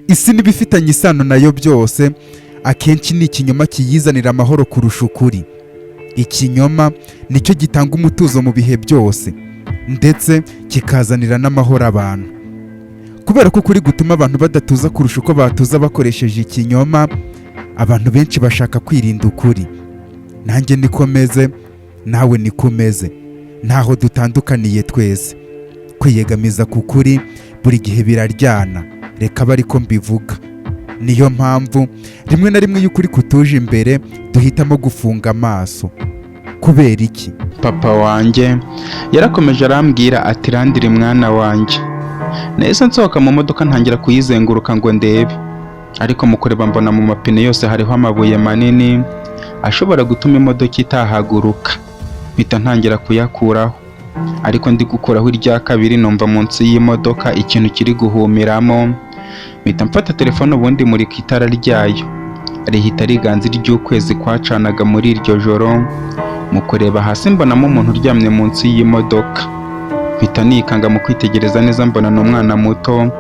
Isi n'ibifitanye isano nayo byose, akenshi ni ikinyoma kiyizanira amahoro kurusha ukuri. Ikinyoma nicyo gitanga umutuzo mu bihe byose, ndetse kikazanira n'amahoro abantu, kubera ko ukuri gutuma abantu badatuza kurusha uko batuza bakoresheje ikinyoma. Abantu benshi bashaka kwirinda ukuri. Nanjye niko meze, nawe niko umeze, ntaho dutandukaniye twese. Kwiyegamiza ku kuri buri gihe biraryana, reka abe ariko mbivuga. Niyo mpamvu rimwe na rimwe iyo ukuri kutuje imbere duhitamo gufunga amaso. Kubera iki? Papa wanjye yarakomeje arambwira ati: "Landry, mwana wanjye." Nahise nsohoka mu modoka, ntangira kuyizenguruka ngo ndebe, ariko mu kureba mbona mu mapine yose hariho amabuye manini ashobora gutuma imodoka itahaguruka. Mpita ntangira kuyakuraho, ariko ndi gukuraho irya kabiri numva munsi y'imodoka ikintu kiri guhumiramo. Mpita mfata telefone, ubundi murika itara ryayo, rihita riganza iry'ukwezi kwacanaga muri iryo joro. Mu kureba hasi mbonamo umuntu uryamye munsi y'imodoka, mpita nikanga. Mu kwitegereza neza mbona ni umwana muto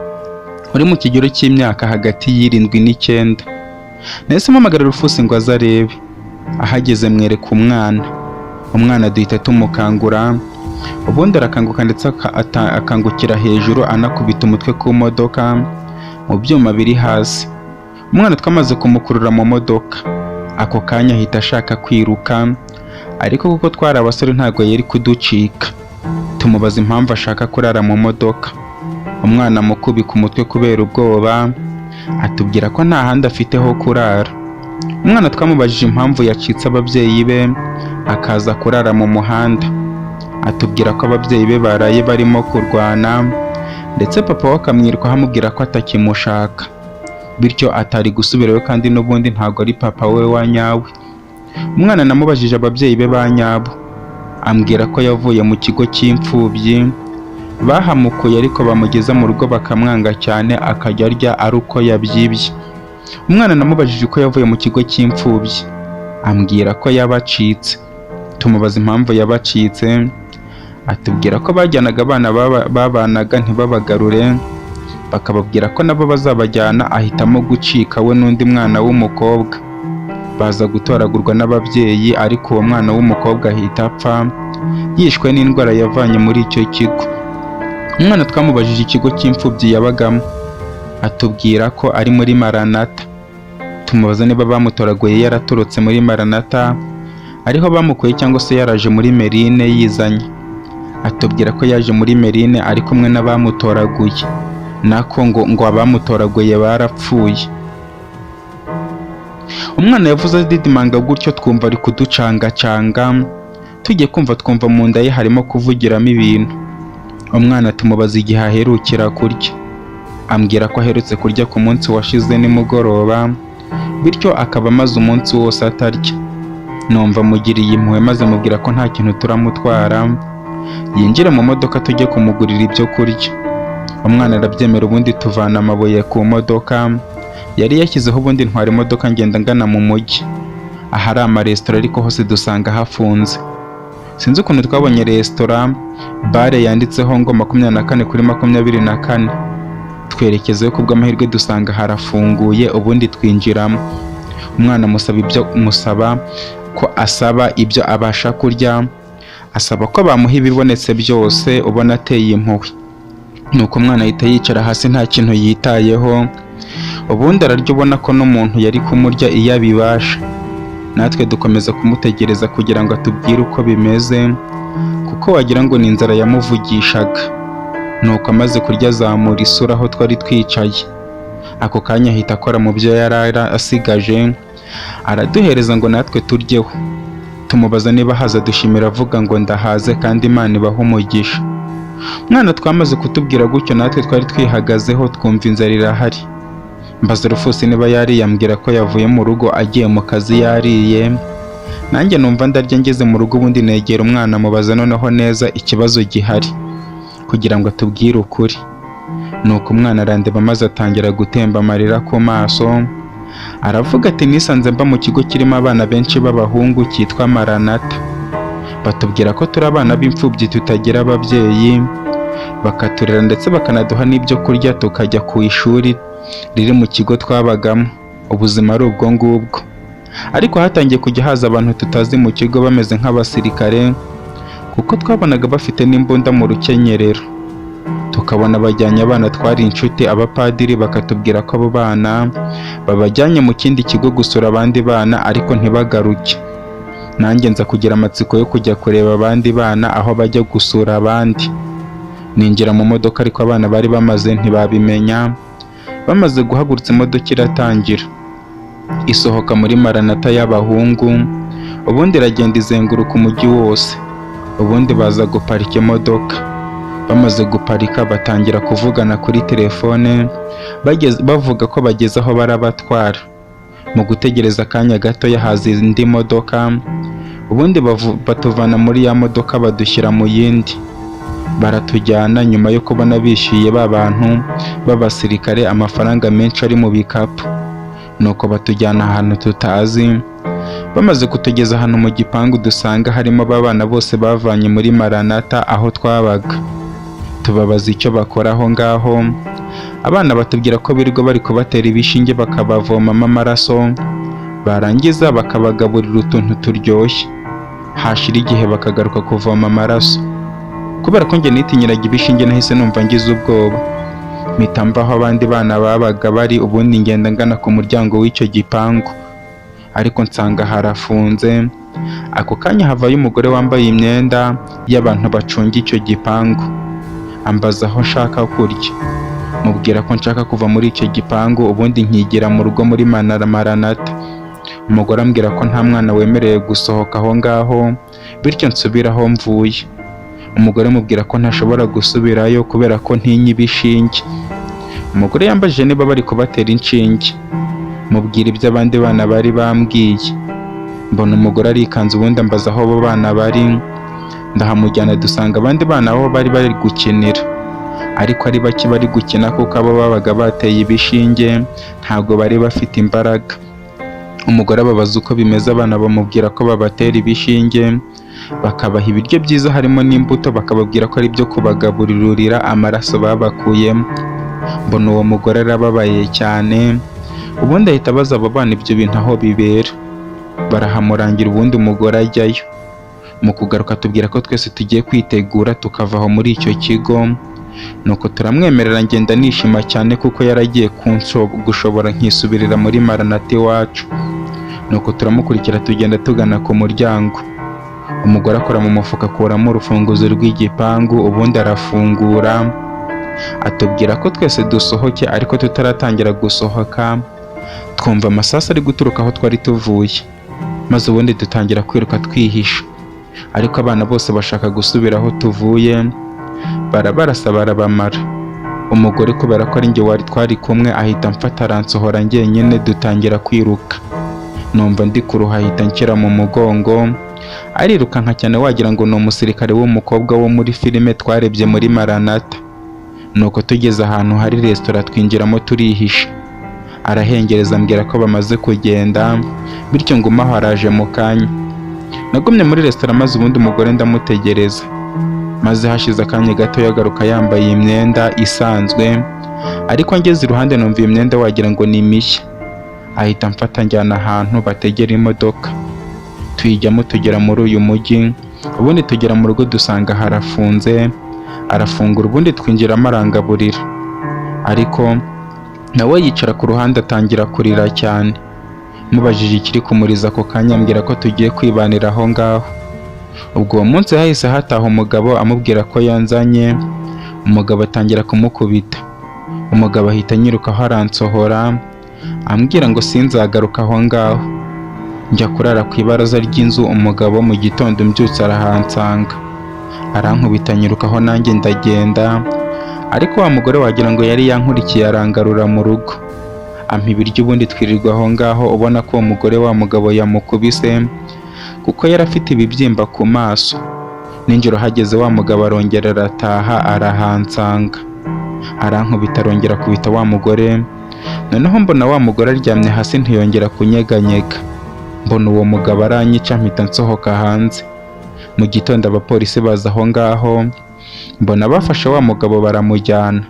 uri mu kigero cy'imyaka hagati y'7 n'9. Nahise mpamagara Rufusi ngo aze arebe. Ahageze mwereka umwana. Umwana duhita tumukangura, ubundi arakanguka, ndetse akangukira hejuru anakubita umutwe ku modoka mu byuma biri hasi. Umwana twamaze kumukurura mu modoka, ako kanya ahita ashaka kwiruka, ariko kuko twari abasore ntabwo yari kuducika. Tumubaza impamvu ashaka kurara mu modoka. Umwana mukubika umutwe kubera ubwoba, atubwira ko nta handi afite ho kurara. Umwana twamubajije impamvu yacitse ababyeyi be akaza kurara mu muhanda, atubwira ko ababyeyi be baraye barimo kurwana, ndetse papa we akamwirukaho amubwira ko atakimushaka, bityo atari gusubirayo, kandi n'ubundi ntabwo ari papa we wa nyawe. Umwana namubajije ababyeyi be ba nyabo, ambwira ko yavuye mu kigo cy'imfubyi bahamukuye, ariko bamugeza mu rugo bakamwanga cyane, akajya arya ari uko yabyibye. Umwana namubajije uko yavuye mu kigo cy'imfubyi, ambwira ko yabacitse. Tumubaza impamvu yabacitse, atubwira ko bajyanaga abana babanaga ntibabagarure, bakababwira ko nabo bazabajyana, ahitamo gucika we n'undi mwana w'umukobwa, baza gutoragurwa n'ababyeyi, ariko uwo mwana w'umukobwa ahita apfa yishwe n'indwara yavanye muri icyo kigo. Umwana twamubajije ikigo cy'imfubyi yabagamo, atubwira ko ari muri Maranata. Tumubaza niba bamutoraguye yaraturutse muri Maranata ariho bamukuye cyangwa se yaraje muri Merine yizanye, atubwira ko yaje muri Merine ari kumwe n'abamutoraguye, nako ngo abamutoraguye barapfuye. Umwana yavuze adidimanga gutyo, twumva ari kuducangacanga. Tugiye kumva twumva mu nda ye harimo kuvugiramo ibintu. Umwana tumubaza igihe aherukira kurya, ambwira ko aherutse kurya ku munsi washize nimugoroba, bityo akaba amaze umunsi wose atarya. Numva mugiriye impuhwe, maze mubwira ko nta kintu turamutwara, yinjire mu modoka tujye kumugurira ibyo kurya. Umwana arabyemera, ubundi tuvana amabuye ku modoka yari yashyizeho, ubundi ntwara imodoka ngenda ngana mu mujyi ahari amaresitora, ariko hose dusanga hafunze. Sinzi ukuntu twabonye resitora bare yanditseho ngo 24/24, twerekezeyo, kubw'amahirwe dusanga harafunguye, ubundi twinjiramo. Umwana musaba ibyo musaba ko asaba ibyo abasha kurya, asaba ko bamuha ibibonetse byose, ubona ateye impuhwe. Nuko umwana ahita yicara hasi nta kintu yitayeho, ubundi ararya, ubona ko n'umuntu yari kumurya iyo abibasha. Natwe dukomeza kumutegereza kugira ngo atubwire uko bimeze, kuko wagira ngo ni inzara yamuvugishaga. Nuko amaze kurya azamura isura aho twari twicaye, ako kanya ahita akora mu byo yari asigaje araduhereza ngo natwe turyeho. Tumubaza niba haza, dushimira avuga ngo "Ndahaze kandi Imana ibahe umugisha." Umwana twamaze kutubwira gutyo, natwe twari twihagazeho, twumva inzara irahari. Mbaza Rufusi niba yariye, ambwira ko yavuye mu rugo agiye mu kazi yariye. Nanjye numva ndarya. Ngeze mu rugo, ubundi negera umwana, mubaza noneho neza ikibazo gihari kugira ngo atubwire ukuri. Nuko umwana arandeba, maze atangira gutemba amarira ku maso, aravuga ati: "Nisanze mba mu kigo kirimo abana benshi b'abahungu cyitwa Maranata, batubwira ko turi abana b'imfubyi tutagira ababyeyi." Bakaturera ndetse bakanaduha n'ibyo kurya, tukajya ku ishuri riri mu kigo twabagamo. Ubuzima ari ubwo ngubwo. Ariko hatangiye kujya haza abantu tutazi mu kigo bameze nk'abasirikare, kuko twabonaga bafite n'imbunda mu rukenyerero. Tukabona bajyanye abana twari inshuti, abapadiri bakatubwira ko abo bana babajyanye mu kindi kigo gusura abandi bana ariko ntibagaruke. Nanjye nza kugira amatsiko yo kujya kureba abandi bana aho bajya gusura abandi. Ninjira mu modoka, ariko abana bari bamaze ntibabimenya. Bamaze guhagurutsa imodoka iratangira, isohoka muri Maranata y'abahungu, ubundi iragenda izenguruka umujyi wose, ubundi baza guparika imodoka. Bamaze guparika batangira kuvugana kuri telefone, bavuga ko bageze aho barabatwara. Mu gutegereza akanya gato haza indi modoka, ubundi batuvana muri ya modoka badushyira mu yindi, baratujyana. Nyuma yo kubona bishyuye ba bantu b'abasirikare amafaranga menshi ari mu bikapu, nuko batujyana ahantu tutazi. Bamaze kutugeza ahantu mu gipangu, dusanga harimo ba bana bose bavanye muri Maranata aho twabaga. Tubabaza icyo bakora aho ngaho, abana batubwira ko birirwa bari kubatera ibishinge bakabavomamo amaraso, barangiza bakabagaburira utuntu turyoshye, hashira igihe bakagaruka kuvoma amaraso. Kubera ko njye nitinyiraga ibishinge, nahise numva ngize ubwoba, mpita mva aho abandi bana babaga bari, ubundi ngenda ngana ku muryango w'icyo gipangu, ariko nsanga harafunze. Ako kanya havayo umugore wambaye imyenda y'abantu bacunga icyo gipangu, ambaza aho nshaka kurya. Mubwira ko nshaka kuva muri icyo gipangu ubundi nkigira mu rugo muri Maranata. Umugore ambwira ko nta mwana wemerewe gusohoka aho ngaho, bityo nsubira aho mvuye. Umugore mubwira ko ntashobora gusubirayo kubera ko ntinya ibishinge. Umugore yambajije niba bari kubatera inshinge, mubwira ibyo abandi bana bari bambwiye. Mbona umugore arikanze, ubundi ambaza aho abo bana bari, ndahamujyana. Dusanga abandi bana aho bari bari gukinira, ariko ari bake bari gukina, kuko abo babaga bateye ibishinge ntabwo bari bafite imbaraga. Umugore ababaza uko bimeze, abana bamubwira ko babatera ibishinge, bakabaha ibiryo byiza harimo n'imbuto, bakababwira ko ari ibyo kubagaburirira amaraso babakuyemo. Mbona uwo mugore arababaye cyane, ubundi ahita abaza abo bana ibyo bintu aho bibera, barahamurangira, ubundi umugore ajyayo. Mu kugaruka tubwira ko twese tugiye kwitegura tukava aho muri icyo kigo, nuko turamwemerera. Ngenda nishima cyane kuko yaragiye gushobora nkisubirira muri Maranata iwacu. Nuko turamukurikira tugenda tugana ku muryango. Umugore akora mu mufuka akuramo urufunguzo rw'igipangu, ubundi arafungura, atubwira ko twese dusohoke. Ariko tutaratangira gusohoka twumva amasasu ari guturuka aho twari tuvuye, maze ubundi dutangira kwiruka twihisha. Ariko abana bose bashaka gusubira aho tuvuye, barabarasa barabamara. Umugore kubera ko ari njye wari twari kumwe ahita amfata aransohora njyenyine, dutangira kwiruka. Numva ndi kuruha, ahita anshyira mu mugongo, arirukanka cyane wagira ngo ni umusirikare w'umukobwa wo muri filime twarebye muri Maranata. Nuko tugeze ahantu hari resitora twinjiramo turihisha. Arahengereza ambwira ko bamaze kugenda, bityo nguma aho araje mu kanya. Nagumye muri resitora, maze ubundi umugore ndamutegereza, maze hashize akanya gato yagaruka yambaye imyenda isanzwe, ariko ngeze iruhande numva iyo myenda wagira ngo ni mishya. Ahita amfata njyana ahantu bategera imodoka, tuyijyamo tugera muri uyu mujyi, ubundi tugera mu rugo dusanga harafunze, arafungura, ubundi twinjiramo arangaburira, ariko nawe yicara ku ruhande atangira kurira cyane. Mubajije ikiri kumuriza, ako kanya ambwira ko tugiye kwibanira aho ngaho. Ubwo uwo munsi hahise hataha umugabo, amubwira ko yanzanye, umugabo atangira kumukubita. Umugabo ahita anyirukaho aransohora, ambwira ngo sinzagaruka aho ngaho. Njya kurara ku ibaraza ry'inzu, umugabo mu gitondo mbyutse arahansanga, arankubita, anyirukaho, nanjye ndagenda, ariko wa mugore wagira ngo yari yankurikiye arangarura mu rugo, ampa ibiryo, ubundi twirirwa aho ngaho. Ubona ko uwo mugore wa mugabo yamukubise kuko yari afite ibibyimba ku maso. Nijoro hageze wa mugabo arongera arataha arahansanga, arankubita, arongera akubita wa mugore. Noneho mbona wa mugore aryamye hasi ntiyongera kunyeganyega, mbona uwo mugabo aranyica, mpita nsohoka hanze. Mu gitondo abapolisi baza aho ngaho. Mbona bafashe wa mugabo baramujyana.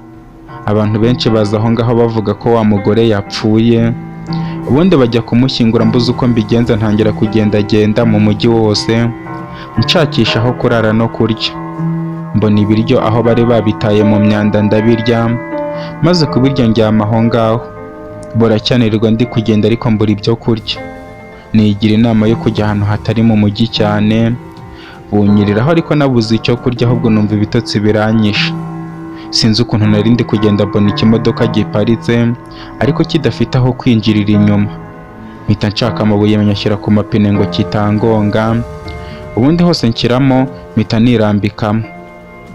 Abantu benshi baza aho ngaho bavuga ko wa mugore yapfuye, ubundi bajya kumushyingura. Mbuze uko mbigenza, ntangira kugendagenda mu mujyi wose nshakisha aho kurara no kurya. Mbona ibiryo aho bari babitaye mu myanda, ndabirya. Maze kubirya ndyama aho ngaho. Buracyanirwa ndi kugenda ariko mbura ibyo kurya. Nigira inama yo kujya ahantu hatari mu mujyi cyane, bunyiriraho ariko nabuze icyo kurya, ahubwo numva ibitotsi biranyishe. Sinzi ukuntu nari ndi kugenda, mbona ikimodoka giparitse ariko kidafite aho kwinjirira inyuma. Mpita nshaka amabuye nyashyira ku mapine ngo kitangonga, ubundi hose nshyiramo, mpita nirambikamo.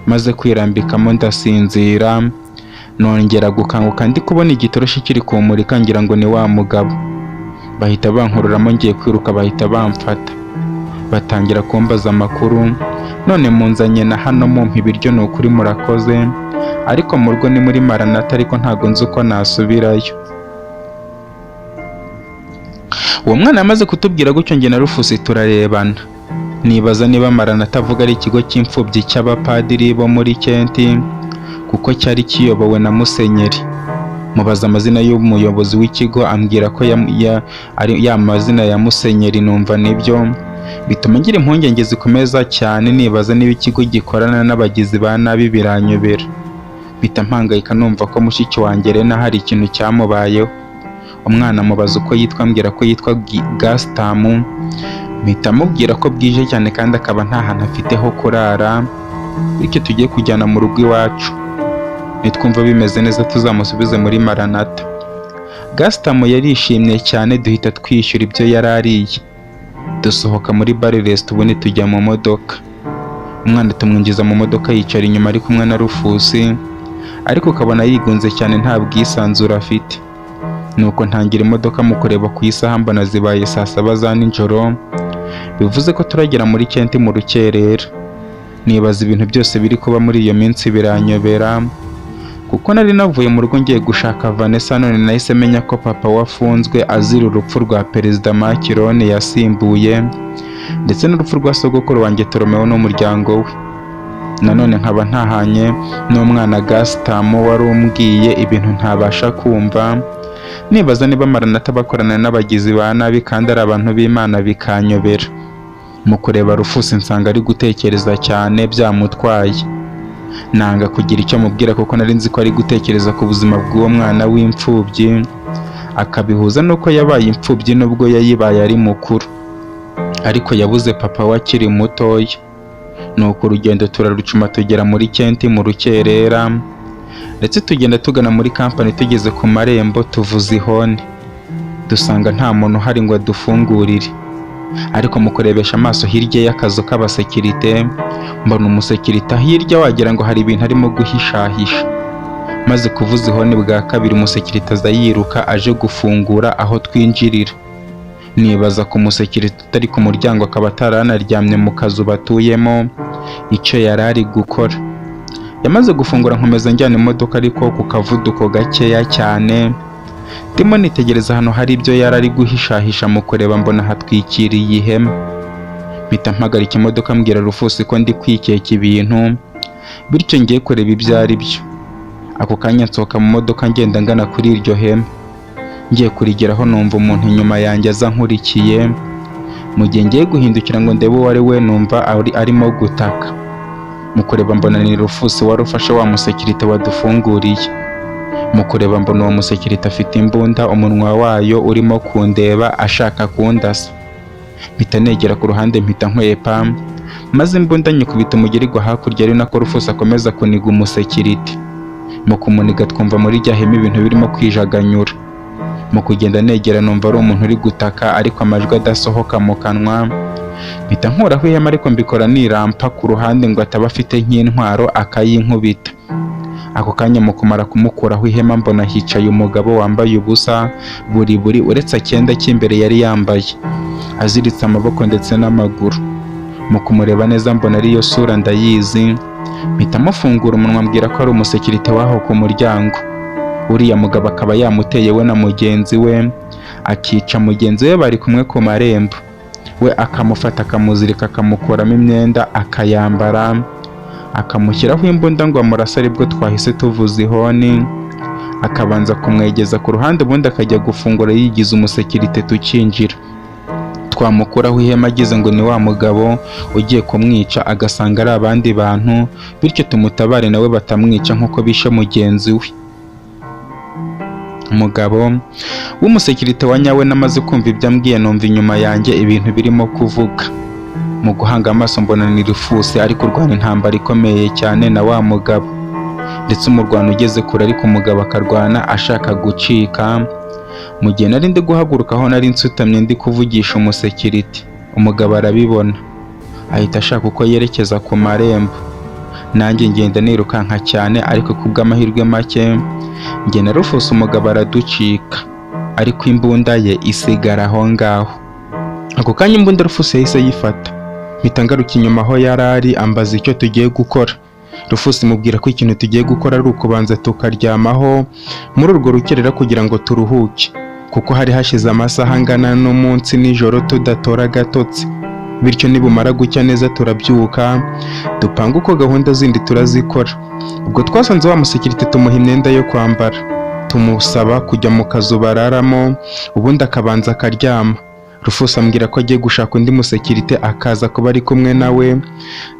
Maze kwirambikamo ndasinzira. Nongera gukanguka ndi kubona igitoroshi kiri kumurika, ngira ngo ni wa mugabo. Bahita bankururamo, ngiye kwiruka bahita bamfata, batangira kumbaza amakuru. None munzanye na hano mumpa ibiryo, ni ukuri murakoze, ariko mu rugo ni muri Maranata, ariko ntago nzi uko nasubirayo. Uwo mwana yamaze kutubwira gutyo, njye na Rufusi turarebana. Nibaza niba Maranata avuga ari ikigo cy'imfubyi cy'abapadiri bo muri Kenti, kuko cyari kiyobowe na musenyeri. Mubaza amazina y'umuyobozi w'ikigo, ambwira ko ari ya mazina ya musenyeri. Numva nibyo, bituma ngira impungenge zikomeza cyane, nibaza niba ikigo gikorana n'abagizi ba nabi, biranyobera. Mpita mpangayika, numva ko mushiki wanjye Rena hari ikintu cyamubayeho. Umwana mubaza uko yitwa, ambwira ko yitwa Gasitamu. Mpita mubwira ko bwije cyane kandi akaba nta hantu afite ho kurara, bityo tugiye kujyana mu rugo iwacu, nitwumva bimeze neza tuzamusubize muri Maranata. Gasitamu yarishimye cyane, duhita twishyura ibyo yari ariye, dusohoka muri bare resitora, ubundi tujya mu modoka. Umwana tumwinjiza mu modoka, yicara inyuma ari kumwe na Rufusi, ariko ukabona yigunze cyane, nta bwisanzure afite. Nuko ntangira imodoka, mu kureba ku isaha mbona zibaye saa 7 za nijoro, bivuze ko turagera muri Kenti mu rukerera. Nibaza ibintu byose biri kuba muri iyo minsi biranyobera, kuko nari navuye mu rugo ngiye gushaka Vanessa, none nahise menya ko papa wafunzwe azira urupfu rwa Perezida Macron yasimbuye, ndetse n'urupfu rwa sogokuru wanjye Toromeo n'umuryango we. Nanone nkaba ntahanye n'umwana Gasitamu wari umbwiye ibintu ntabasha kumva, nibaza niba Maranata bakorana n'abagizi ba nabi kandi ari abantu b'Imana, bikanyobera. Mu kureba Rufusi nsanga ari gutekereza cyane byamutwaye. Nanga kugira icyo mubwira kuko nari nzi ko ari gutekereza ku buzima bw'uwo mwana w'imfubyi, akabihuza n'uko yabaye imfubyi nubwo yayibaye ari mukuru, ariko yabuze papa we akiri mutoya. Nuko urugendo turarucuma tugera muri Kenti mu rukerera, ndetse tugenda tugana muri kampani. Tugeze ku marembo tuvuza ihoni, dusanga nta muntu uhari ngo adufungurire, ariko mu kurebesha amaso hirya y'akazu k'abasekirite mbona umusekirite hirya, wagira ngo hari ibintu arimo guhishahisha. Maze kuvuza ihoni bwa kabiri, umusekirite aza yiruka aje gufungura aho twinjirira. Nibaza ku musekirite utari ku muryango akaba ataranaryamye mu kazu batuyemo icyo yari ari gukora. Yamaze gufungura nkomeza njyana imodoka ariko ku kavuduko gakeya cyane, ndimo nitegereza ahantu hari ibyo yari ari guhishahisha. Mu kureba mbona hatwikiriye ihema. Mpita mpagarika imodoka, mbwira Rufusi ko ndi kwikeka ibintu, bityo ngiye kureba ibyo ari byo. Ako kanya nsohoka mu modoka ngenda ngana kuri iryo hema. Ngiye kurigeraho numva umuntu inyuma yanjye aza nkurikiye. Mu gihe ngiye guhindukira ngo ndebe uwo ari we, numva arimo gutaka. Mu kureba mbona ni Rufusi wari ufashe wa musekirite wadufunguriye. Mu kureba mbona uwo musekirite afite imbunda, umunwa wayo urimo kundeba ashaka kundasa. Mpita negera ku ruhande, mpita nkwepa, maze imbunda nyikubita umugeri igwa hakurya, ari nako Rufusi akomeza kuniga umusekirite. Mu kumuniga twumva muri rya hema ibintu birimo kwijaganyura. Mu kugenda negera numva ari umuntu uri gutaka ariko amajwi adasohoka mu kanwa. Mpita nkuraho ihema, ariko mbikora nirampa ku ruhande ngo ataba afite nk'intwaro akayinkubita. Ako kanya mu kumara kumukuraho ihema mbona hicaye umugabo wambaye ubusa buri buri, uretse akenda k'imbere yari yambaye, aziritse amaboko ndetse n'amaguru. Mu kumureba neza mbona ariyo sura ndayizi. Mpita mufungura umunwa mbwira ko ari umusekirite w'aho ku muryango. Uriya mugabo akaba yamuteye we na mugenzi we, akica mugenzi we bari kumwe ku marembo, we akamufata akamuzirika akamukuramo imyenda akayambara. Akamushyiraho imbunda ngo amurase, aribwo twahise tuvuza ihoni, akabanza kumwegeza ku ruhande, ubundi akajya gufungura yigize umusekirite, tukinjira. Twamukuraho ihema agize ngo ni wa mugabo ugiye kumwica, agasanga ari abandi bantu, bityo tumutabare nawe batamwica nk'uko bishe mugenzi we. Umugabo w'umusekirite wa nyawe namaze kumva ibyo ambwiye, numva inyuma yanjye ibintu birimo kuvuga. Mu guhanga amaso mbona ni Rufuse ari kurwana intambara ikomeye cyane na wa mugabo, ndetse umurwano ugeze kure, ariko umugabo akarwana ashaka gucika. Mu gihe nari ndi guhaguruka aho nari nsutamye ndi kuvugisha umusekirite, umugabo arabibona, ahita ashaka uko yerekeza ku marembo. Nanjye ngenda nirukanka cyane, ariko ku bw'amahirwe make njye na Rufuse umugabo araducika, ariko imbunda ye isigara aho ngaho. Ako kanya imbunda Rufuse yahise ayifata, mpita ngaruka inyuma aho yari ari, ambaza icyo tugiye gukora. Rufuse mubwira ko ikintu tugiye gukora ari ukubanza tukaryamaho muri urwo rukerera kugira ngo turuhuke, kuko hari hashize amasaha angana n'umunsi nijoro tudatora agatotsi. Bityo nibumara gucya neza turabyuka dupange uko gahunda zindi turazikora. Ubwo twasanze wa musekirite, tumuha imyenda yo kwambara, tumusaba kujya mu kazu bararamo, ubundi akabanza akaryama. Rufuse ambwira ko agiye gushaka undi musekirite akaza kuba ari kumwe nawe.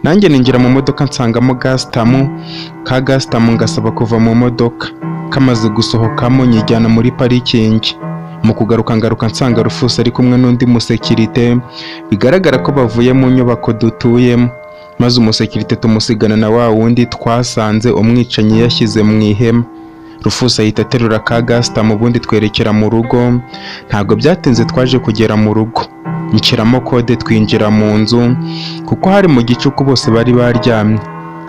Nanjye ninjira mu modoka nsangamo Gasitamu, ka Gasitamu ngasaba kuva mu modoka. Kamaze gusohokamo nyijyana muri parikingi. Mu kugaruka ngaruka nsanga Rufuse ari kumwe n'undi musekirite, bigaragara ko bavuye mu nyubako dutuyemo, maze umusekirite tumusigana na wa wundi twasanze umwicanyi yashyize mu ihema. Rufuse ahita aterura ka Gasitamu, ubundi twerekera mu rugo. Ntabwo byatinze twaje kugera mu rugo, nshyiramo kode twinjira mu nzu, kuko hari mu gicuku bose bari baryamye,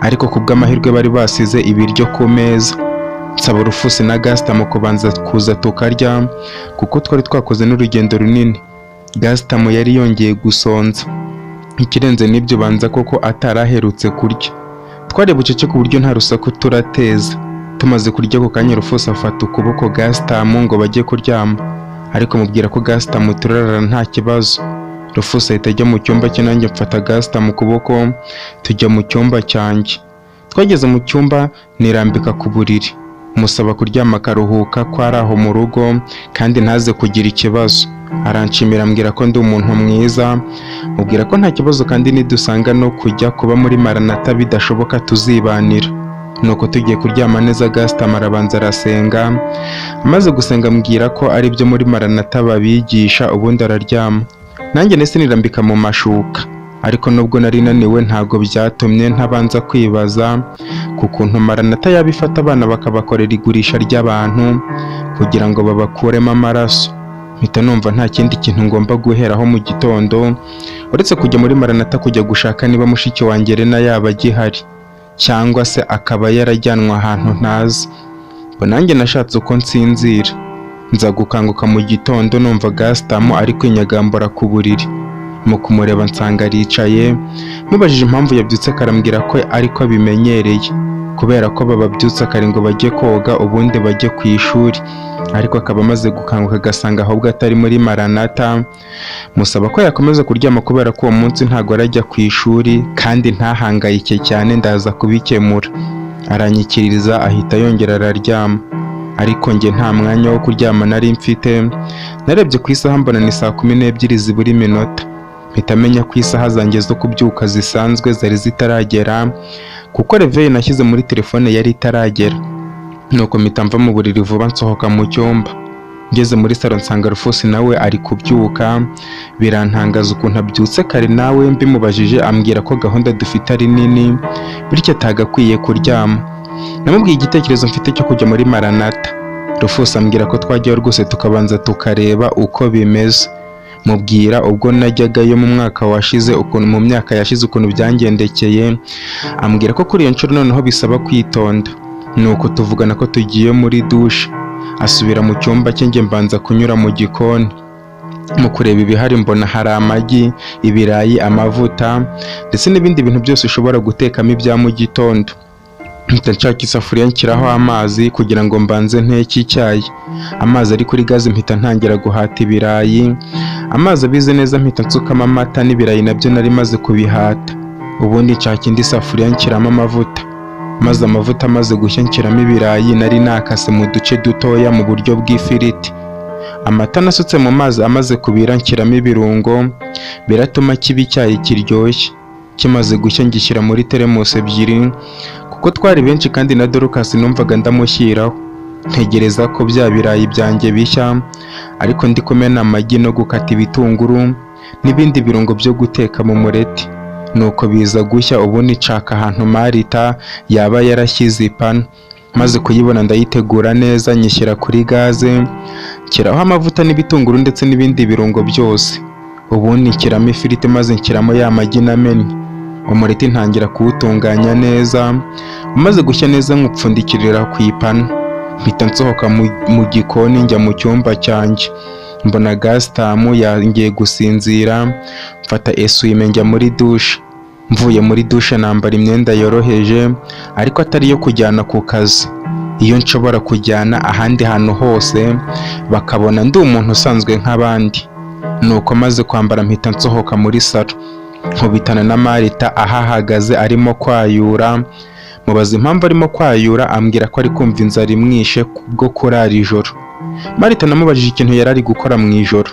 ariko ku bw'amahirwe bari basize ibiryo ku meza. Nsaba Rufuse na Gasitamu kubanza kuza tukarya, kuko twari twakoze n'urugendo runini. Gasitamu yari yongeye gusonza, ikirenze n'ibyo banza koko ataraherutse kurya. Twari bucece ku buryo nta rusaku turateza. Tumaze kurya, ako kanya Rufuse afata ukuboko Gasitamu ngo bajye kuryama, ariko mubwira ko Gasitamu turarara nta kibazo. Rufuse ahita ajya mu cyumba cye, nanjye mfata Gasitamu ukuboko tujya mu cyumba cyanjye. Twageze mu cyumba nirambika ku buriri, musaba kuryama akaruhuka ko ari aho mu rugo kandi ntaze kugira ikibazo. Aranshimira ambwira ko ndi umuntu mwiza, mubwira ko nta kibazo kandi nidusanga no kujya kuba muri Maranata bidashoboka tuzibanira. Nuko tugiye kuryama neza, Gasitamu arabanza arasenga, amaze gusenga ambwira ko ari byo muri Maranata babigisha, ubundi araryama. Nanjye nahise nirambika mu mashuka, ariko nubwo nari naniwe ntabwo byatumye ntabanza kwibaza ku kuntu Maranata yaba ifata abana bakabakorera igurisha ry'abantu kugira ngo babakuremo amaraso. Mpita numva nta kindi kintu ngomba guheraho mu gitondo uretse kujya muri Maranata kujya gushaka niba mushiki wanjye Rena yaba agihari cyangwa se akaba yarajyanwe ahantu ntazi. Ubwo nanjye nashatse uko nsinzira, nza gukanguka mu gitondo numva Gasitamu ari kwinyagambura ku buriri. Mu kumureba nsanga aricaye, mubajije impamvu yabyutse akarambwira ko ariko abimenyereye, kubera ko bababyutsa kare ngo bajye koga ubundi bajye ku ishuri, ariko akaba amaze gukanguka agasanga ahubwo atari muri Maranata. Musaba ko yakomeza kuryama kubera ko uwo munsi ntago arajya ku ishuri kandi ntahangayike cyane, ndaza kubikemura. Aranyikiriza ahita yongera araryama, ariko njye nta mwanya wo kuryama nari mfite. Narebye ku isaha mbona ni 12:00 zibura iminota, mpita menya ko isaha zanjye zo kubyuka zisanzwe zari zitaragera, kuko réveil nashyize muri telefone yari itaragera. Nuko mpita mva mu buriri vuba nsohoka mu cyumba. Ngeze muri salo nsanga Rufuse nawe ari kubyuka, birantangaza ukuntu abyutse kare. Nawe mbimubajije ambwira ko gahunda dufite ari nini, bityo atagakwiye kuryama. Namubwiye igitekerezo mfite cyo kujya muri Maranata. Rufuse ambwira ko twajyayo rwose tukabanza tukareba uko bimeze. Mubwira ubwo najyagayo mu mwaka washize ukuntu, mu myaka yashize ukuntu byangendekeye, ambwira ko kuri iyo nshuro noneho bisaba kwitonda. Nuko tuvugana ko tugiye muri dushe, asubira mu cyumba cye, njye mbanza kunyura mu gikoni. Mu kureba ibihari mbona hari amagi, ibirayi, amavuta ndetse n'ibindi bintu byose ushobora gutekamo ibya mu gitondo. Mpita nshaka isafuriya nshyiraho amazi kugira ngo mbanze nteke icyayi. Amazi ari kuri gaze mpita ntangira guhata ibirayi, amazi abize neza mpita nsukamo amata n'ibirayi nabyo nari maze kubihata. Ubundi nshaka indi safuriya nshyiramo amavuta, maze amavuta amaze gushya nshyiramo ibirayi nari nakase mu duce dutoya mu buryo bw'ifiriti. Amata nasutse mu mazi amaze kubira nshyiramo ibirungo biratuma kiba icyayi kiryoshye. Kimaze gushya ngishyira muri teremusi ebyiri kuko twari benshi kandi na Dorcas numvaga ndamushyiraho. Ntegereza ko bya birayi byanjye bishya, ariko ndi kumena amagi no gukata ibitunguru n'ibindi birungo byo guteka mu mureti. Nuko biza gushya, ubundi nshaka ahantu Marita yaba yarashyize ipanu. Maze kuyibona ndayitegura neza nyishyira kuri gaze, nshyiraho amavuta n'ibitunguru ndetse n'ibindi birungo byose. Ubundi nshyiramo ifiriti maze nshyiramo ya magi namennye. Umureti ntangira kuwutunganya neza, umaze gushya neza nywupfundikirira ku ipanu. Mpita nsohoka mu gikoni njya mu cyumba cyanjye. Mbona Gasitamu yangiye gusinzira, mfata eswime njya muri dushe. Mvuye muri dushe nambara imyenda yoroheje ariko atari iyo kujyana ku kazi. Iyo nshobora kujyana ahandi hantu hose bakabona ndi umuntu usanzwe nk'abandi. Nuko maze kwambara mpita nsohoka muri salo. Nkubitana na Marita ahahagaze arimo kwayura, mubaza impamvu arimo kwayura, ambwira ko ari kumva inzara imwishe kubwo kurara ijoro. Marita namubajije ikintu yari ari gukora mu ijoro,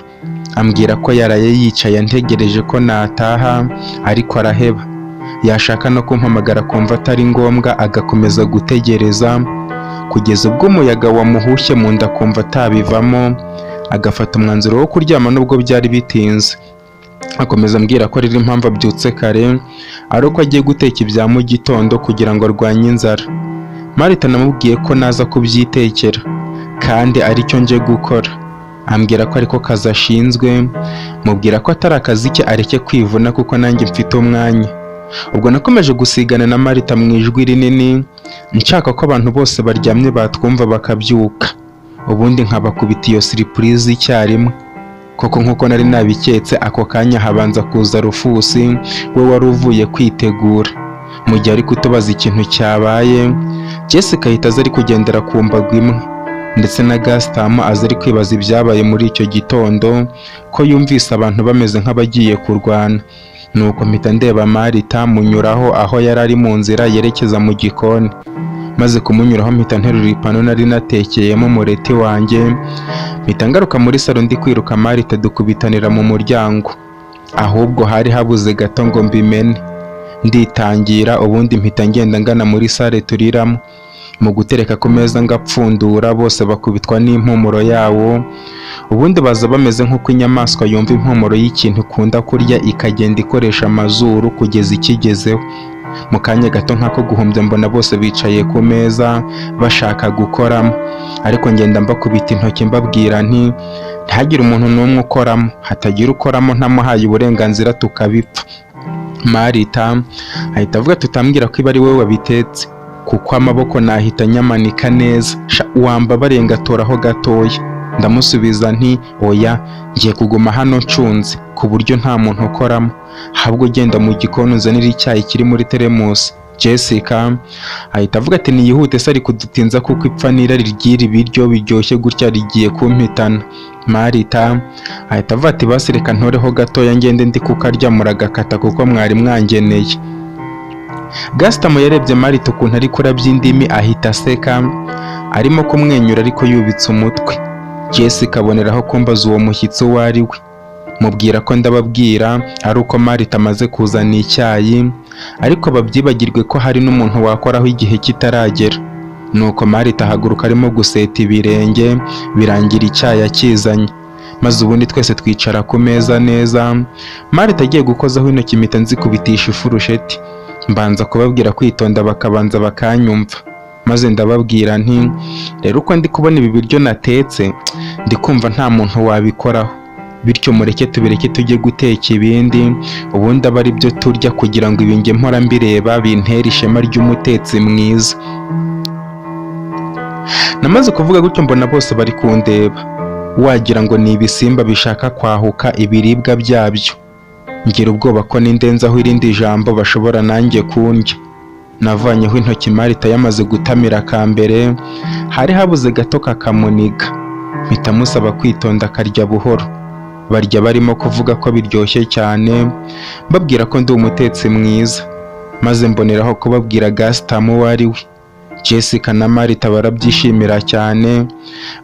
ambwira ko yaraye yicaye antegereje ko nataha ariko araheba. Yashaka no kumpamagara akumva atari ngombwa agakomeza gutegereza kugeza ubwo umuyaga wamuhushye mu nda akumva atabivamo, agafata umwanzuro wo kuryama nubwo byari bitinze. Akomeza ambwira ko rero impamvu abyutse kare ari uko agiye guteka ibya mu gitondo kugira ngo arwanye inzara. Marita namubwiye ko naza kubyitekera kandi aricyo nje gukora. Ambwira ko ariko kazi ashinzwe, mubwira ko atari akazi ke areke kwivuna kuko nanjye mfite umwanya. Ubwo nakomeje gusigana na Marita mu ijwi rinini, nshaka ko abantu bose baryamye batwumva bakabyuka, ubundi nkabakubita iyo surprise icyarimwe. Koko nk'uko nari nabiketse, ako kanya habanza kuza Rufusi we wari uvuye kwitegura. Mu gihe ari kutubaza ikintu cyabaye, Jessica ahita aza ari kugendera ku mbago imwe, ndetse na Gasitamu aza ari kwibaza ibyabaye muri icyo gitondo, ko yumvise abantu bameze nk'abagiye kurwana. Nuko mpita ndeba Marita munyuraho aho yari ari mu nzira yerekeza mu gikoni. Maze kumunyuraho mpita nterura ipanu nari natekeyemo umureti wanjye, mpita ngaruka muri salo ndi kwiruka, Marita dukubitanira mu muryango. Ahubwo hari habuze gato ngo mbimene. Nditangira ubundi mpita ngenda ngana muri sale turiramo. Mu gutereka ku meza ngapfundura, bose bakubitwa n'impumuro yawo, ubundi baza bameze nk'uko inyamaswa yumva impumuro y'ikintu ikunda kurya ikagenda ikoresha amazuru kugeza ikigezeho. Mu kanya gato nk'ako guhumbya mbona bose bicaye ku meza bashaka gukoramo, ariko ngenda mbakubita intoki mbabwira nti ntihagire umuntu n'umwe ukoramo, hatagira ukoramo ntamuhaye uburenganzira tukabipfa. Marita ahita avuga tutambwira ko iba ari wowe wabitetse kuko amaboko nahita nyamanika neza, wambabariye ngatoraho gatoya. Ndamusubiza nti oya, ngiye kuguma hano ncunze ku buryo nta muntu ukoramo, ahubwo ugenda mu gikoni unzanire icyayi kiri muri teremusi. Jessica ahita avuga ati niyihute se ari kudutinza kuko ipfa n'irari ry'iri biryo biryoshye gutya rigiye kumpitana. Marita ahita avuga ati basi reka ntoreho gatoya ngende ndi kukarya muragakata kuko mwari mwangeneye. Gasitamo yarebye Marita ukuntu ari kurabya indimi ahita aseka, arimo kumwenyura ariko yubitse umutwe. Jessica aboneraho kumbaza uwo mushyitsi uwo ari we. Mubwira ko ndababwira ari uko Marita amaze kuzana icyayi, ariko babyibagirwe ko hari n'umuntu wakoraho igihe kitaragera. Nuko Marita ahaguruka arimo guseta ibirenge, birangira icyayi akizanye. Maze ubundi twese twicara ku meza neza, Marita agiye gukozaho intoki mpita nzikubitisha ifurusheti. Mbanza kubabwira kwitonda bakabanza bakanyumva. Maze ndababwira nti rero uko ndi kubona ibi biryo natetse, ndi kumva nta muntu wabikoraho. Bityo mureke tubireke tujye guteka ibindi, ubundi abe ari byo turya kugira ngo ibi njye mpora mbireba bintere ishema ry'umutetsi mwiza. Namaze kuvuga gutyo mbona bose bari kundeba, wagira ngo ni ibisimba bishaka kwahuka ibiribwa byabyo. Ngira ubwoba ko nindenzaho irindi jambo bashobora nanjye kundya. Navanyeho intoki Marita yamaze gutamira akambere, hari habuze gato kakamuniga. Mpita musaba kwitonda akarya buhoro. Barya barimo kuvuga ko biryoshye cyane, mbabwira ko ndi umutetsi mwiza. Maze mboneraho kubabwira Gasitamu uwo ari we. Jessica na Marita barabyishimira cyane,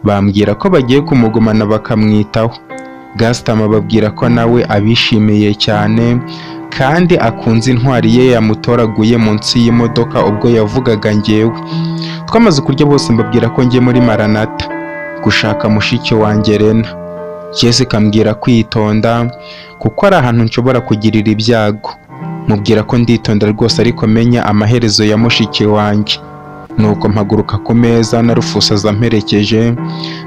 bambwira ko bagiye kumugumana bakamwitaho. Gasitamu ababwira ko nawe abishimiye cyane kandi akunze intwari ye yamutoraguye munsi y'imodoka ubwo yavugaga njyewe. Twamaze kurya bose, mbabwira ko ngiye muri Maranata gushaka mushiki wanjye Rena. Jessica ambwira kwitonda kuko ari ahantu nshobora kugirira ibyago. Mubwira ko nditonda rwose, ariko menya amaherezo ya mushiki wanjye. Nuko mpaguruka ku meza na Rufusi aza amperekeje,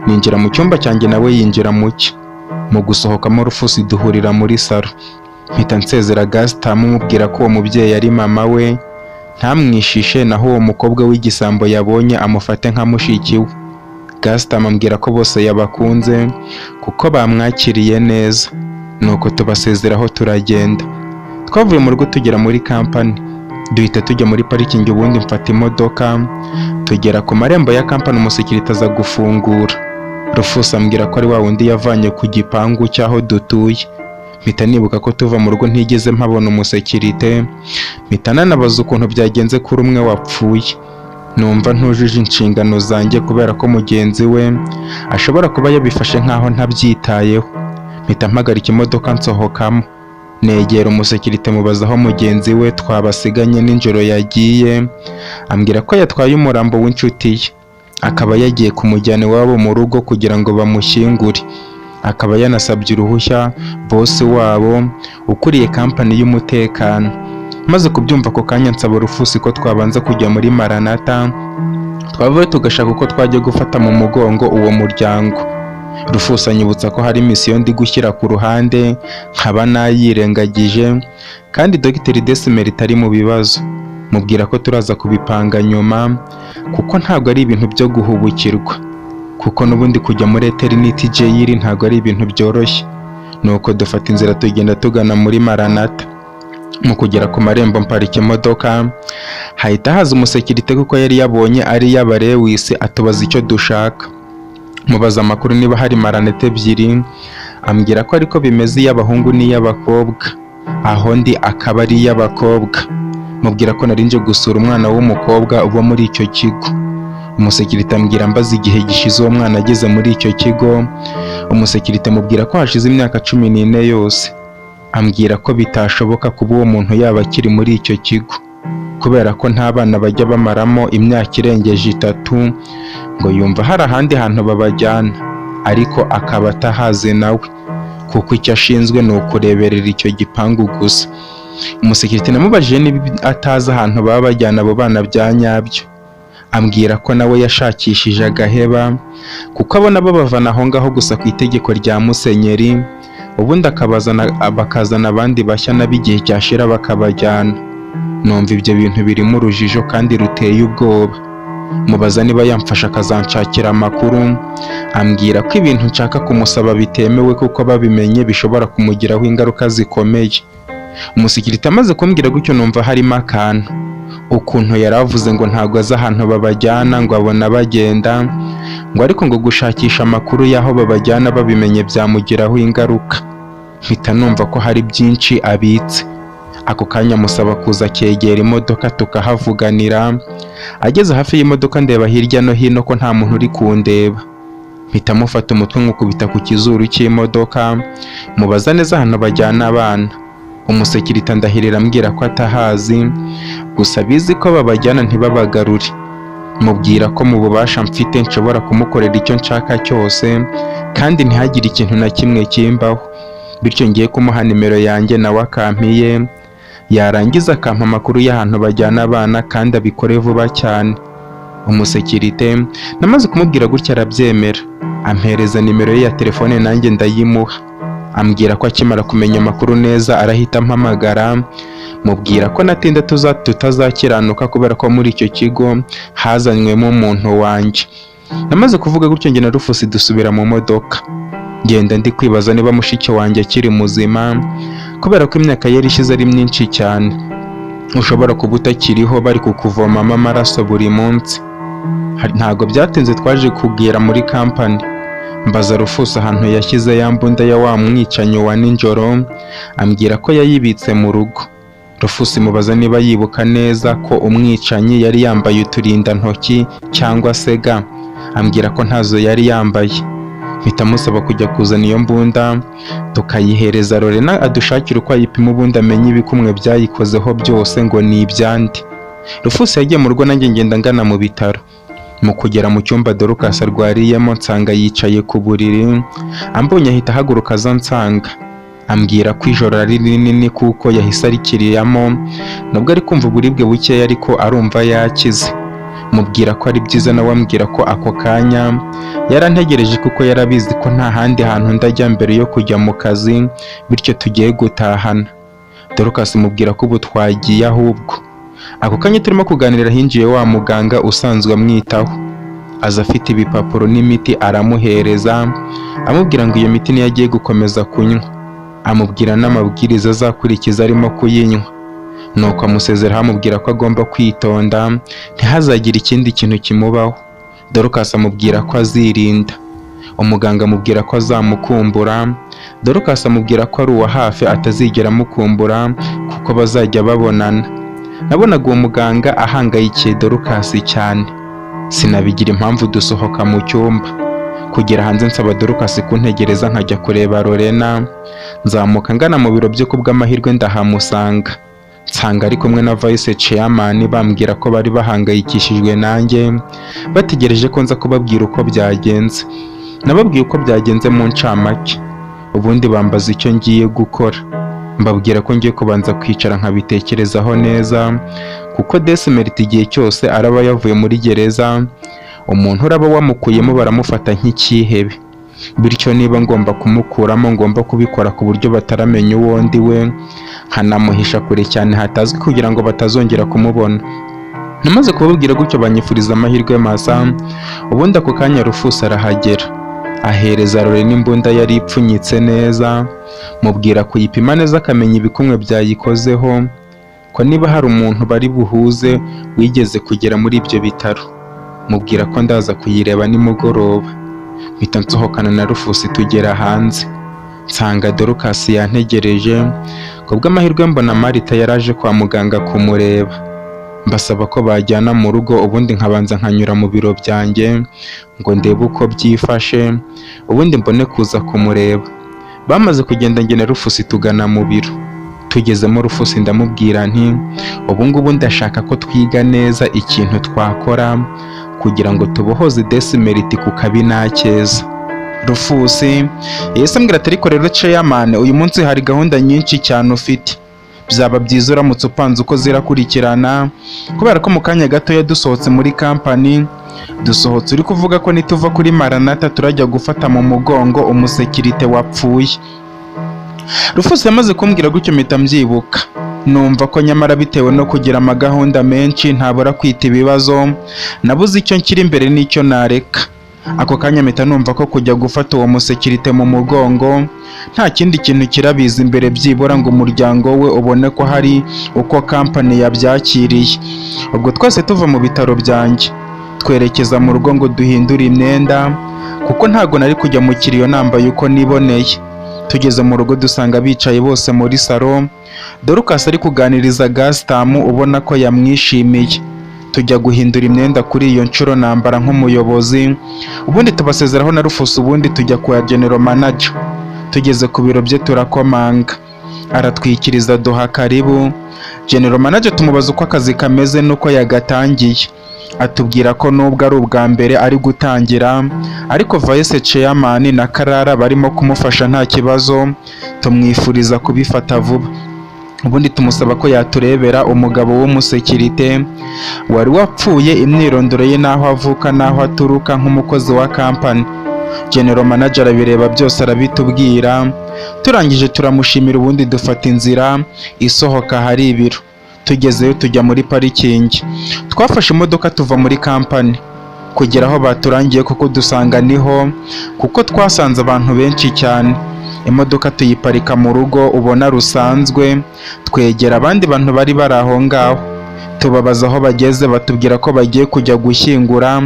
ninjira mu cyumba cyanjye, nawe yinjira mu cye. Mu gusohokamo Rufusi duhurira muri salo. Mpita nsezera Gasitamu, mubwira ko uwo mubyeyi ari mama we, ntamwishishe, naho uwo mukobwa w'igisambo yabonye amufate nka mushiki we. Gasitamu ambwira ko bose yabakunze kuko bamwakiriye neza. Nuko tubasezeraho turagenda. Twavuye mu rugo tugera muri kampani, duhita tujya muri parikingi, ubundi mfata imodoka tugera ku marembo ya kampani, umusekirite aza gufungura. Rufusi ambwira ko ari wa wundi yavanye ku gipangu cy'aho dutuye. Mpita nibuka ko tuva mu rugo ntigeze mpabona umusekirite, mpita nanabaza ukuntu byagenze kuri umwe wapfuye. Numva ntujuje inshingano zanjye kubera ko mugenzi we ashobora kuba yabifashe nkaho ntabyitayeho. Mpita mpagarika imodoka nsohokamo, negera umusekirite, mubaza aho mugenzi we twabasiganye nijoro yagiye. Ambwira ko yatwaye umurambo w'inshuti ye, akaba yagiye kumujyana iwabo mu rugo kugira ngo bamushyingure, akaba yanasabye uruhushya bosi wabo ukuriye kampani y'umutekano. Maze kubyumva ako kanya, nsaba Rufusi ko twabanza kujya muri Maranata, twavayo tugashaka uko twajya gufata mu mugongo uwo muryango. Rufusi anyibutsa ko hari misiyo ndi gushyira ku ruhande nkaba nayirengagije, kandi Dr Desimeri itari mu bibazo. Mubwira ko turaza kubipanga nyuma kuko ntabwo ari ibintu byo guhubukirwa, kuko n'ubundi kujya muri Eternity Jail ntabwo ari ibintu byoroshye. Nuko dufata inzira tugenda tugana muri Maranata. Mu kugera ku marembo mparika imodoka, hahita haza umusekirite kuko yari yabonye ari iy'abarewisi, atubaza icyo dushaka. Mubaza amakuru niba hari Maranata ebyiri, ambwira ko ariko bimeze, iy'abahungu n'iy'abakobwa, aho ndi akaba ari iy'abakobwa. Mubwira ko nari nje gusura umwana w'umukobwa uba muri icyo kigo. Umusekirite ambwira ambaza igihe gishize uwo mwana ageze muri icyo kigo. Umusekirite mubwira ko hashize imyaka 14 yose. Ambwira ko bitashoboka kuba uwo muntu yaba akiri muri icyo kigo kubera ko nta bana bajya bamaramo imyaka irengeje 3, ngo yumva hari ahandi hantu babajyana ariko akaba atahazi nawe, kuko icyo ashinzwe ni ukureberera icyo gipangu gusa. Umusekirite namubajije niba atazi ahantu baba bajyana abo bana bya nyabyo, ambwira ko nawe yashakishije agaheba, kuko abona babavana aho ngaho gusa ku itegeko rya musenyeri, ubundi akabazana bakazana abandi bashya nabo igihe cyashira bakabajyana. Numva ibyo bintu birimo urujijo kandi ruteye ubwoba. Mubaza niba yamfasha akazanshakira amakuru, ambwira ko ibintu nshaka kumusaba bitemewe kuko babimenye bishobora kumugiraho ingaruka zikomeye. Umusekirite amaze kumbwira gutyo, numva harimo akantu. Ukuntu yari avuze ngo ntabwo azi ahantu babajyana, ngo abona bagenda, ngo ariko ngo gushakisha amakuru y'aho babajyana babimenye byamugiraho ingaruka. Mpita numva ko hari byinshi abitse. Ako kanya musaba kuza akegera imodoka tukahavuganira. Ageze hafi y'imodoka, ndeba hirya no hino ko nta muntu uri kundeba, mpita mufata umutwe nkukubita ku kizuru cy'imodoka, mubaza neza ahantu bajyana abana. Umusekirite andahirira ambwira ko atahazi, gusa bizi ko babajyana ntibabagarure. Mubwira ko mu bubasha mfite nshobora kumukorera icyo nshaka cyose kandi ntihagire ikintu na kimwe kimbaho, bityo ngiye kumuha nimero yanjye nawe akampiye, yarangiza akampa amakuru y'ahantu bajyana abana kandi abikore vuba cyane. Umusekirite namaze kumubwira gutya arabyemera, ampereza nimero ye ya telefone nanjye ndayimuha, ambwira ko akimara kumenya amakuru neza arahita ampamagara. Mubwira ko natinda tutazakiranuka kubera ko muri icyo kigo hazanywemo umuntu wanjye. Namaze kuvuga gutyo, njye na Rufusi dusubira mu modoka, ngenda ndi kwibaza niba mushiki wanjye akiri muzima, kubera ko imyaka yari ishize ari myinshi cyane, ushobora kuba utakiriho bari kukuvomamo amaraso buri munsi. Ntabwo byatinze twaje kugera muri kampani, mbaza Rufusi ahantu yashyize ya mbunda ya wa mwicanyi wa nijoro, ambwira ko yayibitse mu rugo. Rufusi mubaza niba yibuka neza ko umwicanyi yari yambaye uturindantoki cyangwa se ga, ambwira ko ntazo yari yambaye. Mpita musaba kujya kuzana iyo mbunda tukayihereza Lorena adushakira uko ayipima, ubundi amenye ibikumwe byayikozeho byose ngo ni ibyande. Rufusi yagiye mu rugo, nanjye ngenda ngana mu bitaro. Mu kugera mu cyumba Dorcas arwariyemo, nsanga yicaye ku buriri. Ambonye ahita ahaguruka aza ansanga, ambwira ko ijoro ari rinini kuko yahise arikiriyamo, nubwo ari kumva uburibwe bukeya ariko arumva yakize. Mubwira ko ari byiza, nawe ambwira ko ako kanya yarantegereje kuko yarabizi ko nta handi hantu ndajya mbere yo kujya mu kazi, bityo tugiye gutahana. Dorcas mubwira ko ubu twagiye. Ahubwo ako kanya turimo kuganira hinjiye wa muganga usanzwe amwitaho, aza afite ibipapuro n'imiti, aramuhereza, amubwira ngo iyo miti niyo agiye gukomeza kunywa, amubwira n'amabwiriza azakurikiza arimo kuyinywa. Nuko amusezeraho, amubwira ko agomba kwitonda ntihazagire ikindi kintu kimubaho. Dorcas amubwira ko azirinda. Umuganga amubwira ko azamukumbura. Dorcas amubwira ko ari uwa hafi, atazigera amukumbura kuko bazajya babonana. Nabonaga uwo muganga ahangayikiye Dorcas cyane, sinabigira impamvu. Dusohoka mu cyumba, kugera hanze nsaba Dorcas kuntegereza nkajya kureba Lorena. Nzamuka ngana mu biro bye, kubw'amahirwe ndahamusanga, nsanga ari kumwe na vice chairman, bambwira ko bari bahangayikishijwe nanjye, bategereje ko nza kubabwira uko byagenze. Nababwiye uko byagenze mu ncamake, ubundi bambaza icyo ngiye gukora. Mbabwira ko ngiye kubanza kwicara nkabitekerezaho neza, kuko Desmerit igihe cyose araba yavuye muri gereza, umuntu uraba wamukuyemo baramufata nk'icyihebe. Bityo niba ngomba kumukuramo, ngomba kubikora ku buryo bataramenya uwo ndi we, nkanamuhisha kure cyane hatazwi kugira ngo batazongera kumubona. Namaze kubabwira gutyo, banyifuriza amahirwe masa. Ubundi ako kanya Rufusi arahagera, ahereza Lorena imbunda yari ipfunyitse neza, mubwira kuyipima neza akamenya ibikumwe byayikozeho, ko niba hari umuntu bari buhuze wigeze kugera muri ibyo bitaro. Mubwira ko ndaza kuyireba nimugoroba. Mpita nsohokana na Rufusi, tugera hanze nsanga Dorcas yantegereje. Ku bw'amahirwe mbona Marita yaraje kwa muganga kumureba. Mbasaba ko bajyana mu rugo, ubundi nkabanza nkanyura mu biro byanjye ngo ndebe uko byifashe, ubundi mbone kuza kumureba. Bamaze kugenda, njye na Rufusi tugana mu biro. Tugezemo, Rufusi ndamubwira nti: "Ubu ngubu ndashaka ko twiga neza ikintu twakora kugira ngo tubohoze Desmerit ku kabi n'akeza." Rufusi yahise ambwira ati: "Ariko rero chairman, uyu munsi hari gahunda nyinshi cyane ufite, byaba byiza uramutse upanze uko zirakurikirana, kubera ko mu kanya gatoya dusohotse muri kampani, dusohotse uri kuvuga ko nituva kuri Maranata turajya gufata mu mugongo umusekirite wapfuye." Rufusi yamaze kumbwira gutyo mpita mbyibuka, numva ko nyamara bitewe no kugira amagahunda menshi ntabura kwita ibibazo, nabuze icyo nshyira imbere n'icyo nareka. Ako kanya mpita numva ko kujya gufata uwo musekirite mu mugongo nta kindi kintu kirabiza imbere, byibura ngo umuryango we ubone ko hari uko kampani yabyakiriye. Ubwo twese tuva mu bitaro byanjye twerekeza mu rugo ngo duhindure imyenda, kuko ntago nari kujya mu kiriyo nambaye uko niboneye. Tugeze mu rugo dusanga bicaye bose muri salo, Dorcas ari kuganiriza Gasitamu, ubona ko yamwishimiye. Tujya guhindura imyenda, kuri iyo nshuro nambara nk'umuyobozi, ubundi tubasezeraho na Rufusi, ubundi tujya kwa general manager. Tugeze ku biro bye turakomanga, aratwikiriza, duha karibu. General manager tumubaza uko akazi kameze n'uko yagatangiye, atubwira ko nubwo ari ubwa mbere ari gutangira, ariko vice chairman na Karara barimo kumufasha nta kibazo. Tumwifuriza kubifata vuba, ubundi tumusaba ko yaturebera umugabo w'umusekirite wari wapfuye, imyirondoro ye n'aho avuka n'aho aturuka nk'umukozi wa kampani. General manager arabireba byose arabitubwira. Turangije turamushimira, ubundi dufata inzira isohoka ahari ibiro. Tugezeyo tujya muri parikingi, twafashe imodoka tuva muri kampani kugera aho baturangiye kuko dusanga niho, kuko twasanze abantu benshi cyane. Imodoka tuyiparika mu rugo ubona rusanzwe, twegera abandi bantu bari bari aho ngaho, tubabaza aho bageze, batubwira ko bagiye kujya gushyingura,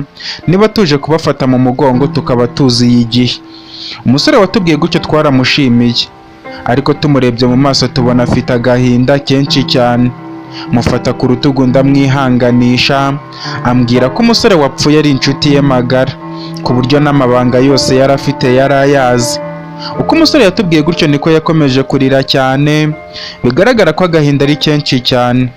niba tuje kubafata mu mugongo tukaba tuziye igihe. Umusore watubwiye gutyo twaramushimiye. Ariko tumurebye mu maso tubona afite agahinda kenshi cyane. Mufata ku rutugu ndamwihanganisha, ambwira ko umusore wapfuye ari inshuti ye magara, ku buryo n'amabanga yose yari afite yari ayazi. Uko umusore yatubwiye gutyo niko yakomeje kurira cyane, bigaragara ko agahinda ari kenshi cyane.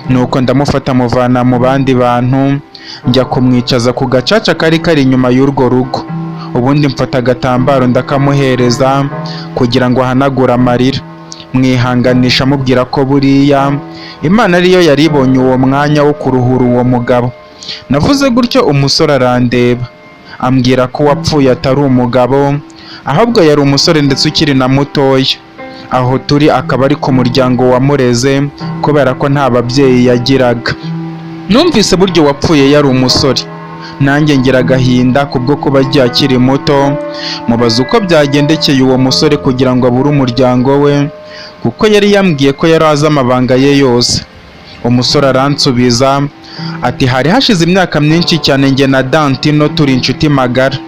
Nuko ndamufata muvana mu bandi bantu, njya kumwicaza ku gacaca kari kari inyuma y'urwo rugo. Ubundi mfata agatambaro ndakamuhereza kugira ngo ahanagure amarira, mwihanganisha amubwira ko buriya Imana ariyo yari ibonye uwo mwanya wo kuruhura uwo mugabo. Navuze gutyo umusore arandeba, ambwira ko uwapfuye atari umugabo, ahubwo yari umusore ndetse ukiri na mutoya. Aho turi akaba ari ku muryango wamureze kubera ko nta babyeyi yagiraga. Numvise buryo wapfuye yari umusore, nanjye ngira agahinda kubwo kuba agiye akiri muto. Mubaza uko byagendekeye uwo musore kugira ngo abure umuryango we, kuko yari yambwiye ko yari azi amabanga ye yose. Umusore aransubiza ati hari hashize imyaka myinshi cyane njye na Dantino turi inshuti magara.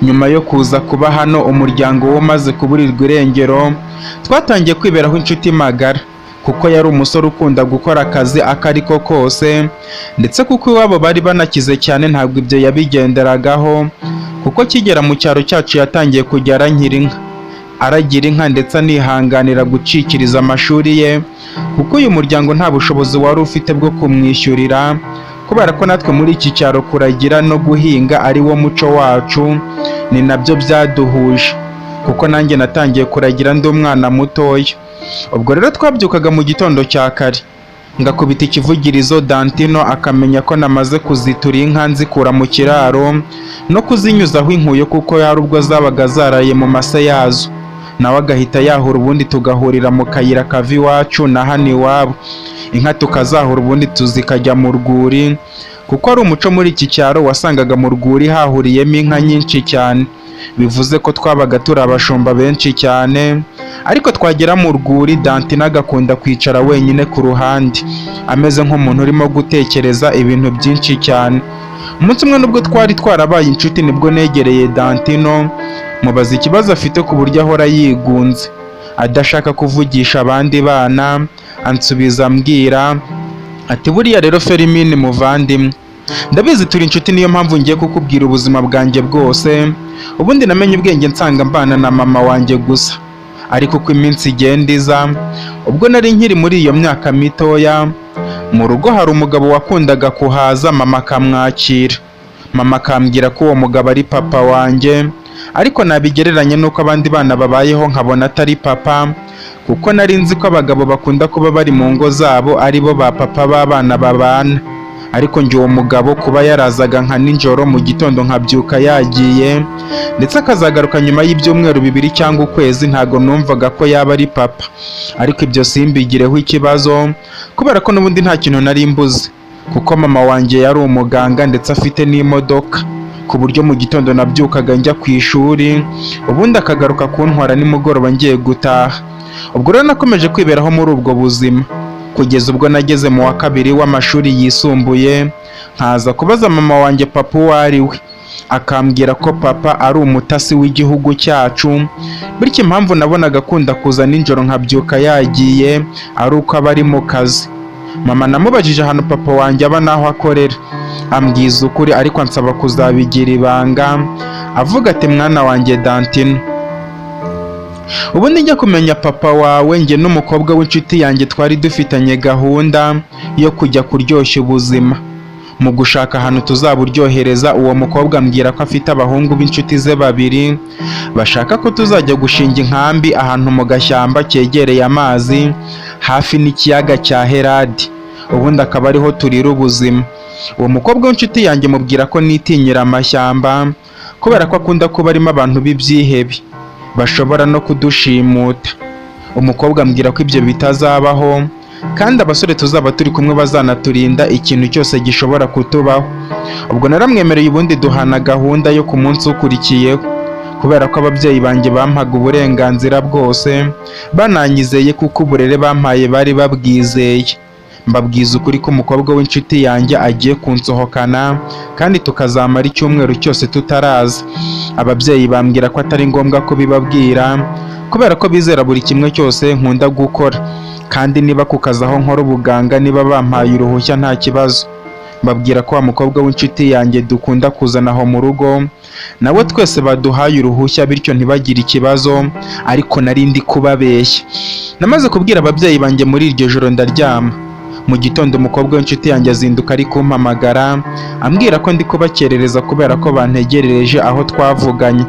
Nyuma yo kuza kuba hano umuryango we umaze kuburirwa irengero, twatangiye kwiberaho inshuti magara, kuko yari umusore ukunda gukora akazi ako ari ko kose, ndetse kuko iwabo bari banakize cyane ntabwo ibyo yabigenderagaho, kuko akigera mu cyaro cyacu yatangiye kujya arankira inka, aragira inka ndetse anihanganira gucikiriza amashuri ye, kuko uyu muryango nta bushobozi wari ufite bwo kumwishyurira, kubera ko natwe muri iki cyaro kuragira no guhinga ari wo muco wacu, ni nabyo byaduhuje, kuko nanjye natangiye kuragira ndi umwana mutoya. Ubwo rero twabyukaga mu gitondo cya kare, ngakubita ikivugirizo Dantino akamenya ko namaze kuzitura inka nzikura mu kiraro no kuzinyuzaho inkuyo, kuko hari ubwo zabaga zaraye mu mase yazo, nawe agahita yahura, ubundi tugahurira mu kayira kava iwacu na hano iwabo, inka tukazahura ubundi tuzikajya mu rwuri, kuko ari umuco muri iki cyaro wasangaga mu rwuri hahuriyemo inka nyinshi cyane, bivuze ko twabaga turi abashumba benshi cyane. Ariko twagera mu rwuri Dantino agakunda kwicara wenyine ku ruhande, ameze nk'umuntu urimo gutekereza ibintu byinshi cyane. Umunsi umwe nubwo twari twarabaye inshuti nibwo negereye Dantino mubaza ikibazo afite ku buryo ahora yigunze adashaka kuvugisha abandi bana. Ansubiza ambwira ati buriya rero Ferimini muvandimwe, ndabizi turi inshuti, niyo mpamvu ngiye kukubwira ubuzima bwanjye bwose. Ubundi namenye ubwenge nsanga mbana na mama wanjye gusa, ariko uko iminsi igenda iza, ubwo nari nkiri muri iyo myaka mitoya, mu rugo hari umugabo wakundaga kuhaza mama akamwakira. Mama akambwira ko uwo mugabo ari papa wanjye, ariko nabigereranya n'uko abandi bana babayeho nkabona atari papa, kuko nari nzi ko abagabo bakunda kuba bari mu ngo zabo ari bo ba papa b'abana babana. Ariko njye uwo mugabo kuba yarazaga nka nijoro mu gitondo nkabyuka yagiye, ndetse akazagaruka nyuma y'ibyumweru 2 cyangwa ukwezi, ntago numvaga ko yaba ari papa. Ariko ibyo simbigireho ikibazo, kubera ko n'ubundi nta kintu nari mbuze, kuko mama wanjye yari umuganga ndetse afite n'imodoka, ku buryo mu gitondo nabyukaga njya ku ishuri, ubundi akagaruka kuntwara nimugoroba ngiye gutaha. Ubwo rero nakomeje kwiberaho muri ubwo buzima kugeza ubwo nageze mu wa 2 w'amashuri yisumbuye, nkaza kubaza mama wanjye papa uwo ari we, akambwira ko papa ari umutasi w'igihugu cyacu, bityo impamvu nabonaga akunda kuza nijoro nkabyuka yagiye ari uko aba ari mu kazi. Mama namubajije ahantu papa wanjye aba n'aho akorera, ambwiza ukuri, ariko ansaba kuzabigira ibanga, avuga ati mwana wanjye Dantino, ubundi njya kumenya papa wawe, njye n'umukobwa w'inshuti yanjye twari dufitanye gahunda yo kujya kuryoshya ubuzima. Mu gushaka ahantu tuzaburyohereza, uwo mukobwa ambwira ko afite abahungu b'inshuti ze 2 bashaka ko tuzajya gushinga inkambi ahantu mu gashyamba kegereye amazi hafi n'ikiyaga cya Heradi, ubundi akaba ariho turira ubuzima. Uwo mukobwa w'inshuti yanjye mubwira ko nitinyira amashyamba kubera ko akunda kuba arimo abantu b'ibyihebe bashobora no kudushimuta. Umukobwa ambwira ko ibyo bitazabaho, kandi abasore tuzaba turi kumwe bazanaturinda ikintu cyose gishobora kutubaho. Ubwo naramwemereye, ubundi duhana gahunda yo ku munsi ukurikiyeho, kubera ko ababyeyi banjye bampaga uburenganzira bwose, bananyizeye kuko uburere bampaye bari babwizeye. Mbabwiza ukuri ko umukobwa w'inshuti yanjye agiye kunsohokana kandi tukazamara icyumweru cyose tutaraza. Ababyeyi bambwira ko atari ngombwa kubibabwira kubera ko bizera buri kimwe cyose nkunda gukora, kandi niba ku kazi aho nkora ubuganga niba bampaye uruhushya nta kibazo. Mbabwira ko wa mukobwa w'inshuti yanjye dukunda kuzana aho mu rugo nawe twese baduhaye uruhushya, bityo ntibagire ikibazo, ariko nari ndi kubabeshya. Namaze kubwira ababyeyi banjye muri iryo joro ndaryama. Mu gitondo umukobwa w'inshuti yanjye azinduka ari kumpamagara ambwira ko ndi kubakerereza kubera ko bantegerereje aho twavuganye.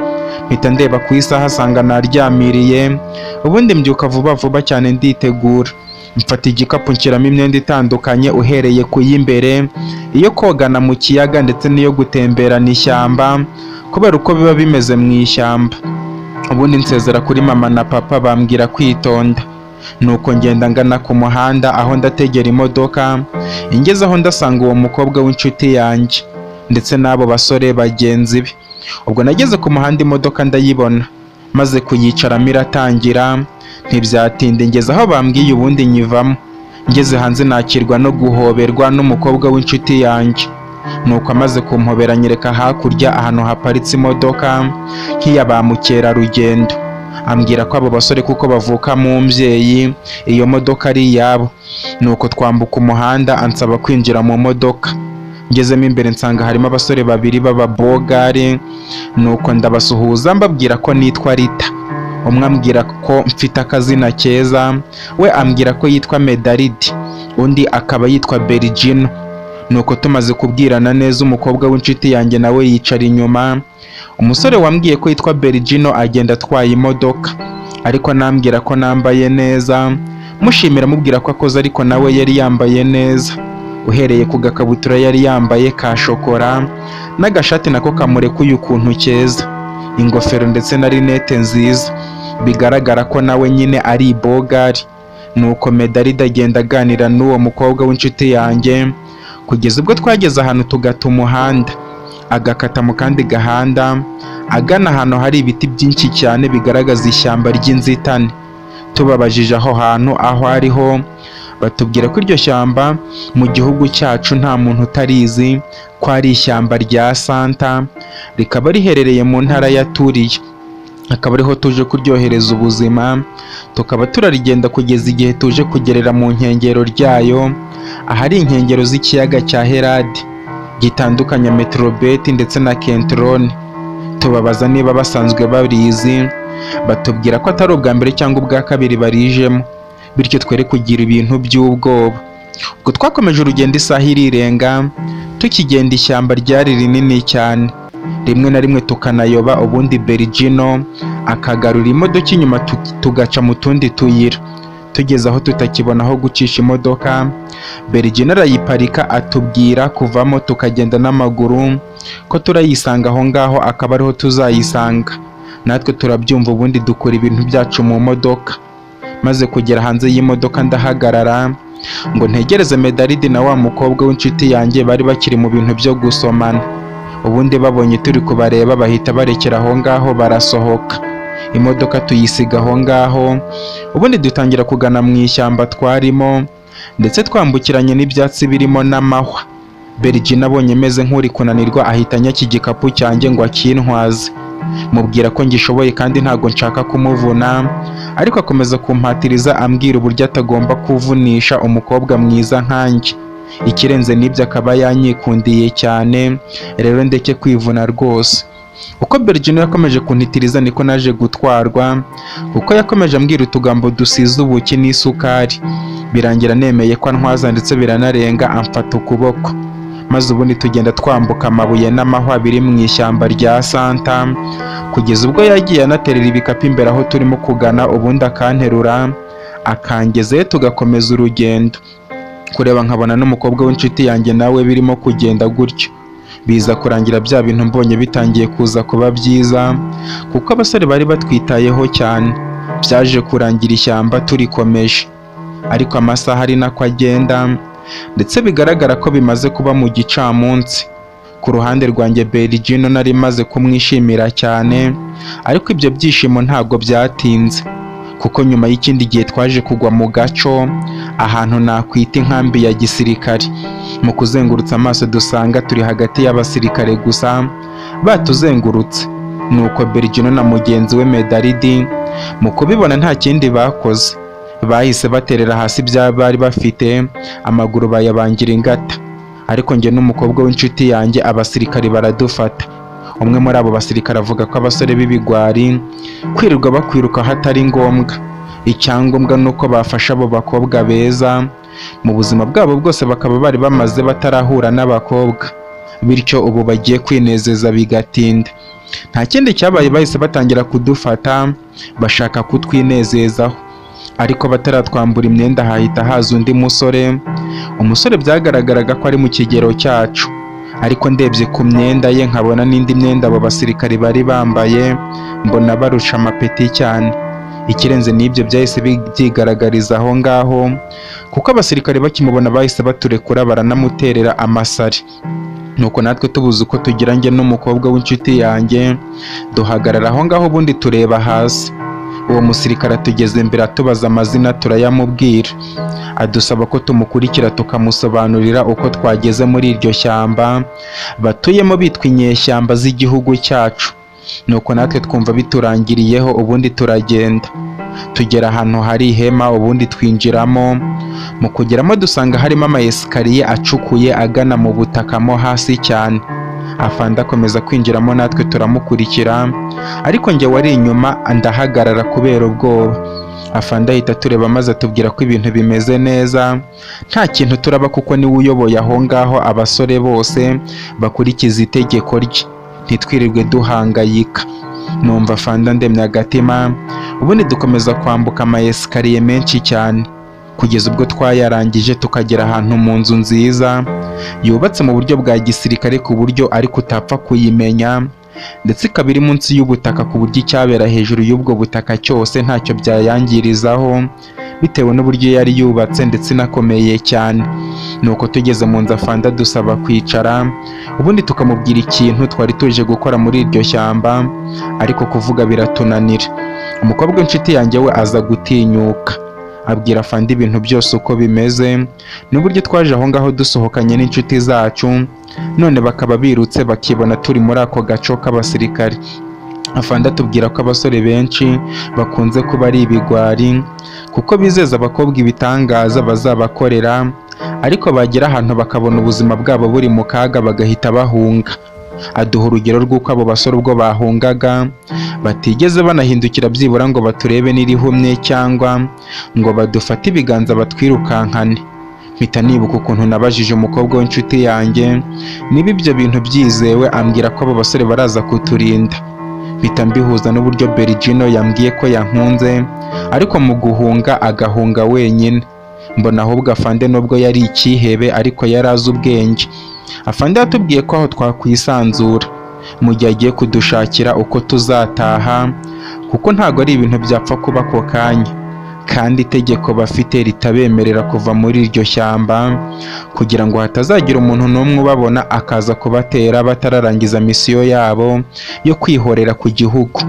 Mpita ndeba ku isaha asanga naryamiriye, ubundi mbyuka vuba vuba cyane nditegura. Mfata igikapu nshyiramo imyenda itandukanye uhereye ku y'imbere, iyo kogana mu kiyaga ndetse n'iyo gutemberana ishyamba kubera uko biba bimeze mu ishyamba. Ubundi nsezera kuri mama na papa bambwira kwitonda. Nuko ngenda ngana ku muhanda aho ndategera imodoka, ingeze aho ndasanga uwo mukobwa w'inshuti yanjye ndetse n'abo basore bagenzi be. Ubwo nageze ku muhanda imodoka ndayibona, maze kuyicaramo iratangira, ntibyatinda ngeze aho bambwiye ubundi nyivamo. Ngeze hanze nakirwa no guhoberwa n'umukobwa w'inshuti yanjye. Nuko amaze kumpobera anyereka hakurya ahantu haparitse imodoka nk'iya ba mukerarugendo. Ambwira ko abo basore kuko bavuka mu mbyeyi iyo modoka ari iyabo. Nuko twambuka umuhanda ansaba kwinjira mu modoka. Ngezemo imbere nsanga harimo abasore babiri b'ababogare, nuko ndabasuhuza mbabwira ko nitwa Rita. Umwe ambwira ko mfite akazina keza, we ambwira ko yitwa Medaridi, undi akaba yitwa Berigino. Nuko tumaze kubwirana neza umukobwa w'inshuti yanjye nawe yicara inyuma. Umusore wambwiye ko yitwa Berigino agenda atwaye imodoka, ariko anambwira ko nambaye neza, mushimira mubwira ko akoze ariko nawe yari yambaye neza. Uhereye ku gakabutura yari yambaye ka shokora n'agashati nako kamurekuye ukuntu keza, ingofero ndetse na rinete nziza, bigaragara ko nawe nyine ari ibogari. Nuko Medarida agenda aganira n'uwo mukobwa w'inshuti yanjye kugeza ubwo twageze ahantu tugata umuhanda, agakata mu kandi gahanda agana ahantu hari ibiti byinshi cyane bigaragaza ishyamba ry'inzitane. Tubabajije aho hantu aho ariho, batubwira ko iryo shyamba mu gihugu cyacu nta muntu utarizi, ko ari ishyamba rya Santa, rikaba riherereye mu ntara ya Turiya, akaba ariho tuje kuryohereza ubuzima, tukaba turarigenda kugeza igihe tuje kugerera mu nkengero ryayo, ahari inkengero z'ikiyaga cya Heradi gitandukanya Metrobeti ndetse na Kentrone. Tubabaza niba basanzwe barizi, batubwira ko atari ubwa mbere cyangwa ubwa kabiri barijemo, bityo twere kugira ibintu by'ubwoba. Ubwo twakomeje urugendo isaha irirenga, tukigenda ishyamba ryari rinini cyane, rimwe na rimwe tukanayoba, ubundi Berigino akagarura imodoka inyuma tugaca mu tundi tuyira. Tugeze aho tutakibona aho gucisha imodoka, Berigino arayiparika atubwira kuvamo tukagenda n'amaguru, ko turayisanga aho ngaho akaba ariho tuzayisanga. Natwe turabyumva ubundi dukura ibintu byacu mu modoka. Maze kugera hanze y'imodoka ndahagarara ngo ntegereze Medaridi na wa mukobwa w'inshuti yanjye bari bakiri mu bintu byo gusomana. Ubundi babonye turi kubareba bahita barekera aho ngaho barasohoka. Imodoka tuyisiga aho ngaho, ubundi dutangira kugana mu ishyamba twarimo, ndetse twambukiranye n'ibyatsi birimo n'amahwa. Berigino abonye meze nk'uri kunanirwa ahita anyaka igikapu cyanjye ngo akintwaze. Mubwira ko ngishoboye kandi ntabwo nshaka kumuvuna, ariko akomeza kumpatiriza ambwira uburyo atagomba kuvunisha umukobwa mwiza nkanjye. Ikirenze n'ibyo akaba yanyikundiye cyane, rero ndeke kwivuna rwose. Uko Berigino yakomeje kuntitiriza niko naje gutwarwa, kuko yakomeje ambwira utugambo dusize ubuki n'isukari. Birangira nemeye ko antwaza ndetse biranarenga amfata ukuboko. Maze ubundi tugenda twambuka amabuye n'amahwa biri mu ishyamba rya Santa, kugeza ubwo yagiye anaterera ibikapu imbere aho turimo kugana, ubundi akanterura akangezeyo tugakomeza urugendo. Kureba nkabona n'umukobwa w'inshuti yanjye nawe birimo kugenda gutyo. Biza kurangira bya bintu mbonye bitangiye kuza kuba byiza, kuko abasore bari batwitayeho cyane. Byaje kurangira ishyamba turikomeje, ariko amasaha ari nako agenda, ndetse bigaragara ko bimaze kuba mu gicamunsi. Ku ruhande rwanjye Berigino nari maze kumwishimira cyane, ariko ibyo byishimo ntabwo byatinze, Kuko nyuma y'ikindi gihe twaje kugwa mu gaco, ahantu nakwita inkambi ya gisirikare. Mu kuzengurutsa amaso dusanga turi hagati y'abasirikare gusa batuzengurutse. Nuko Bergino na mugenzi we Medaridi mu kubibona nta kindi bakoze, bahise baterera hasi ibya bari bafite, amaguru bayabangira ingata. Ariko njye n'umukobwa w'inshuti yanjye abasirikari baradufata. Umwe muri abo basirikare avuga ko abasore b'ibigwari kwirirwa bakwiruka hatari ngombwa, icyangombwa ni uko bafasha abo bakobwa beza mu buzima bwabo bwose bakaba bari bamaze batarahura n'abakobwa, bityo ubu bagiye kwinezeza bigatinda. Nta kindi cyabaye, bahise batangira kudufata bashaka kutwinezezaho, ariko bataratwambura imyenda hahita haza undi musore. Umusore byagaragaraga ko ari mu kigero cyacu, ariko ndebye ku myenda ye nkabona n'indi myenda abo basirikari bari bambaye, mbona barusha amapeti cyane. Ikirenze n'ibyo byahise byigaragariza aho ngaho, kuko abasirikari bakimubona bahise baturekura baranamuterera amasari. Nuko natwe tubuze uko tugira, njye n'umukobwa w'inshuti yanjye duhagarara aho ngaho ubundi tureba hasi. Uwo musirikare atugeze imbere atubaza amazina turayamubwira, adusaba ko tumukurikira tukamusobanurira uko twageze muri iryo shyamba batuyemo bitwa inyeshyamba z'igihugu cyacu. Nuko natwe twumva biturangiriyeho ubundi turagenda tugera ahantu hari ihema ubundi twinjiramo. Mu kugeramo dusanga harimo ama esikariye acukuye agana mu butaka mo hasi cyane. Afande akomeza kwinjiramo natwe turamukurikira, ariko njye wari inyuma ndahagarara kubera ubwoba. Afande ahita atureba maze atubwira ko ibintu bimeze neza, nta kintu turaba, kuko niwe uyoboye aho ngaho abasore bose bakurikiza itegeko rye, ntitwirirwe duhangayika. Numva afande andemye agatima, ubundi dukomeza kwambuka ama esikariye menshi cyane kugeza ubwo twayarangije tukagera ahantu mu nzu nziza yubatse mu buryo bwa gisirikare ku buryo ariko utapfa kuyimenya, ndetse ikaba iri munsi y'ubutaka ku buryo icyabera hejuru y'ubwo butaka cyose ntacyo byayangirizaho bitewe n'uburyo yari yubatse ndetse inakomeye cyane. Nuko tugeze mu nzu afande adusaba kwicara, ubundi tukamubwira ikintu twari tuje gukora muri iryo shyamba, ariko kuvuga biratunanira. Umukobwa w'inshuti yanjye we aza gutinyuka abwira afande ibintu byose uko bimeze n'uburyo twaje aho ngaho dusohokanye n'inshuti zacu, none bakaba birutse bakibona turi muri ako gaco k'abasirikare. Afande atubwira ko abasore benshi bakunze kuba ari ibigwari kuko bizeza abakobwa ibitangaza bazabakorera, ariko bagera ahantu bakabona ubuzima bwabo buri mu kaga bagahita bahunga. Aduha urugero rw'uko abo basore ubwo bahungaga batigeze banahindukira byibura ngo baturebe n'irihumye cyangwa ngo badufate ibiganza batwirukankane. Mpita nibuka ukuntu nabajije umukobwa w'inshuti yanjye niba ibyo bintu byizewe, ambwira ko abo basore baraza kuturinda. Mpita mbihuza n'uburyo Bergino yambwiye ko yankunze, ariko mu guhunga agahunga wenyine. Mbona ahubwo afande nubwo yari icyihebe ariko yari azi ubwenge. Afande yatubwiye ko aho twakwisanzura mu gihe agiye kudushakira uko tuzataha, kuko ntabwo ari ibintu byapfa kuba ako kanya, kandi itegeko bafite ritabemerera kuva muri iryo shyamba kugira ngo hatazagira umuntu n'umwe ubabona akaza kubatera batararangiza misiyo yabo yo kwihorera ku gihugu.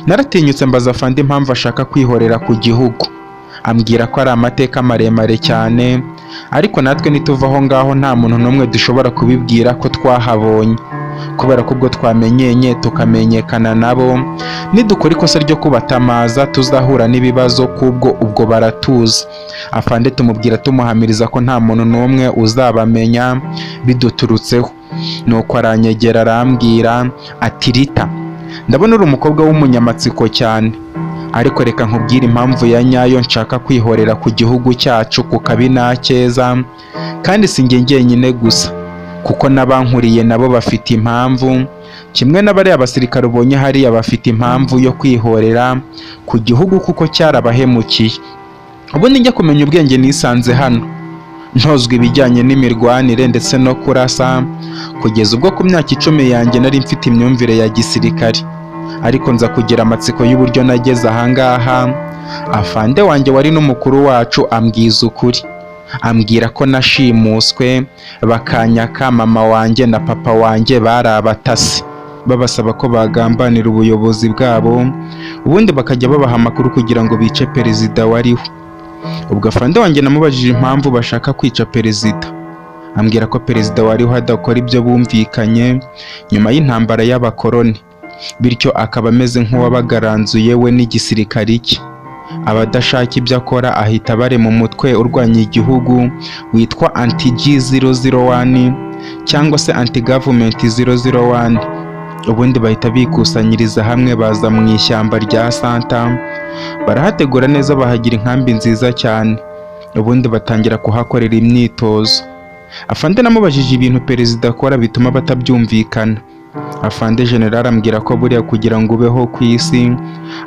Naratinyutse mbaza afande impamvu ashaka kwihorera ku gihugu, ambwira ko ari amateka maremare cyane, ariko natwe nituva aho ngaho nta muntu n'umwe dushobora kubibwira ko twahabonye, kubera ko ubwo twamenyenye tukamenyekana nabo, nidukora ikosa ryo kubatamaza tuzahura n'ibibazo kubwo ubwo baratuzi. Afande tumubwira tumuhamiriza ko nta muntu n'umwe uzabamenya biduturutseho. Nuko aranyegera arambwira ati: "Rita, ndabona uri umukobwa w'umunyamatsiko cyane, ariko reka nkubwire impamvu ya nyayo nshaka kwihorera ku gihugu cyacu ku kabi n'akeza, kandi si njye njyenyine gusa, kuko n'abankuriye nabo bafite impamvu, kimwe n'abariya basirikare ubonye hariya bafite impamvu yo kwihorera ku gihugu kuko cyarabahemukiye. Ubundi njya kumenya ubwenge nisanze hano ntozwa ibijyanye n'imirwanire ndetse no kurasa, kugeza ubwo ku myaka 10 yanjye nari mfite imyumvire ya gisirikare, ariko nza kugira amatsiko y'uburyo nageze ahangaha. Afande wanjye wari n'umukuru wacu ambwiza ukuri, ambwira ko nashimuswe bakanyaka mama wanjye na papa wanjye bari abatasi. Babasaba ko bagambanira ubuyobozi bwabo, ubundi bakajya babaha amakuru kugira ngo bice perezida wariho. Ubwo afande wanjye namubajije impamvu bashaka kwica perezida, ambwira ko perezida wariho adakora ibyo bumvikanye nyuma y'intambara y'abakoloni, bityo akaba ameze nk'uwabagaranzuye we n'igisirikari cye. Abadashaka ibyo akora ahita abarema umutwe urwanya igihugu witwa Anti G001 cyangwa se Anti Government 001. Ubundi bahita bikusanyiriza hamwe, baza mu ishyamba rya Santa, barahategura neza, bahagira inkambi nziza cyane, ubundi batangira kuhakorera imyitozo. Afande namubajije ibintu perezida akora bituma batabyumvikana. Afande General ambwira ko buriya kugira ngo ubeho ku isi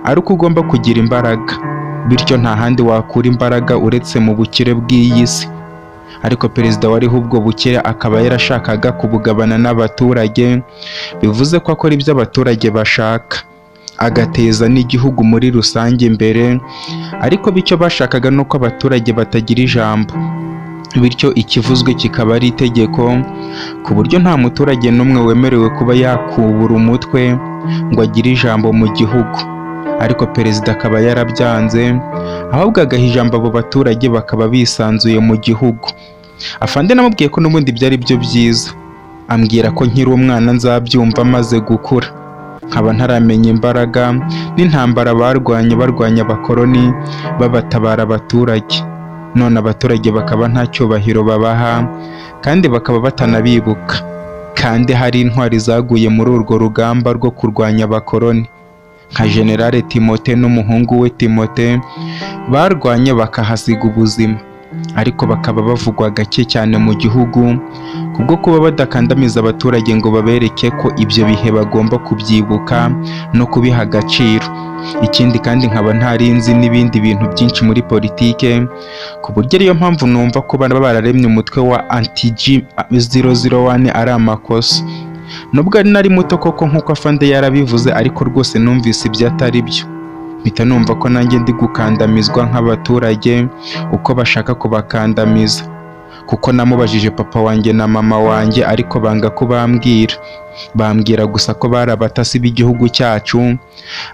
ari uko ugomba kugira imbaraga, bityo nta handi wakura imbaraga uretse mu bukire bw'iyi si. Ariko perezida wariho ubwo bukire akaba yarashakaga kubugabana n'abaturage, bivuze ko akora ibyo abaturage bashaka, agateza n'igihugu muri rusange imbere. Ariko bityo bashakaga nuko abaturage batagira ijambo, bityo ikivuzwe kikaba ari itegeko, ku buryo nta muturage n'umwe wemerewe kuba yakubura umutwe ngo agire ijambo mu gihugu. Ariko perezida akaba yarabyanze, ahubwo agaha ijambo abo baturage bakaba bisanzuye mu gihugu. Afande namubwiye ko n'ubundi byari byo byiza, ambwira ko nkiri umwana nzabyumva maze gukura, nkaba ntaramenya imbaraga n'intambara barwanye barwanya abakoloni babatabara abaturage, none abaturage bakaba nta cyubahiro babaha kandi bakaba batanabibuka, kandi hari intwari zaguye muri urwo rugamba rwo kurwanya abakoloni nka General Timote n'umuhungu we Timote, barwanye bakahasiga ubuzima, ariko bakaba bavugwa gake cyane mu gihugu kubwo kuba badakandamiza abaturage ngo babereke ko ibyo bihe bagomba kubyibuka no kubiha agaciro. Ikindi kandi nkaba ntari nzi n'ibindi bintu byinshi muri politike, ku buryo ariyo mpamvu numva ko baba bararemye umutwe wa Anti G 001 ari amakosa. Nubwo nari muto koko nk'uko afande yarabivuze, ariko rwose numvise ibyo atari byo, mpita numva ko nanjye ndi gukandamizwa nk'abaturage uko bashaka kubakandamiza. Kuko namubajije papa wanjye na mama wanjye, ariko banga kubambwira, bambwira gusa ko bari abatasi b'igihugu cyacu,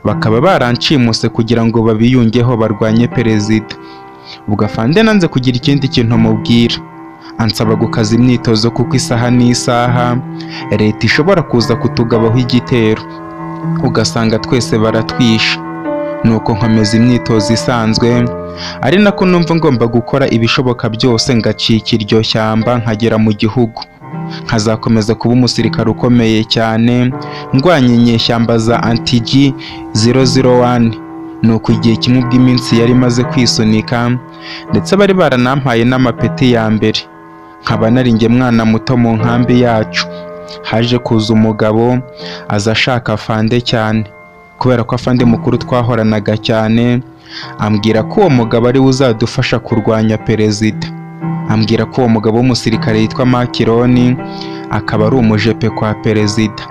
bakaba baranshimuse kugira ngo babiyungeho barwanye perezida. Ubwo afande nanze kugira ikindi kintu mubwira, ansaba gukaza imyitozo kuko isaha n'isaha leta ishobora kuza kutugabaho igitero, ugasanga twese baratwishe. Nuko nkomeza imyitozo isanzwe, ari nako numva ngomba gukora ibishoboka byose ngacika iryo shyamba nkagera mu gihugu, nkazakomeza kuba umusirikare ukomeye cyane ndwanya inyeshyamba za Anti G 001. Nuko igihe kimwe ubwo iminsi yari imaze kwisunika, ndetse bari baranampaye n'amapeti ya mbere, nkaba nari njye mwana muto mu nkambi yacu, haje kuza umugabo aza ashaka afande cyane, kubera ko afande mukuru twahoranaga cyane, ambwira ko uwo mugabo ari we uzadufasha kurwanya perezida. Ambwira ko uwo mugabo w'umusirikare yitwa Makironi, akaba ari umujepe kwa perezida.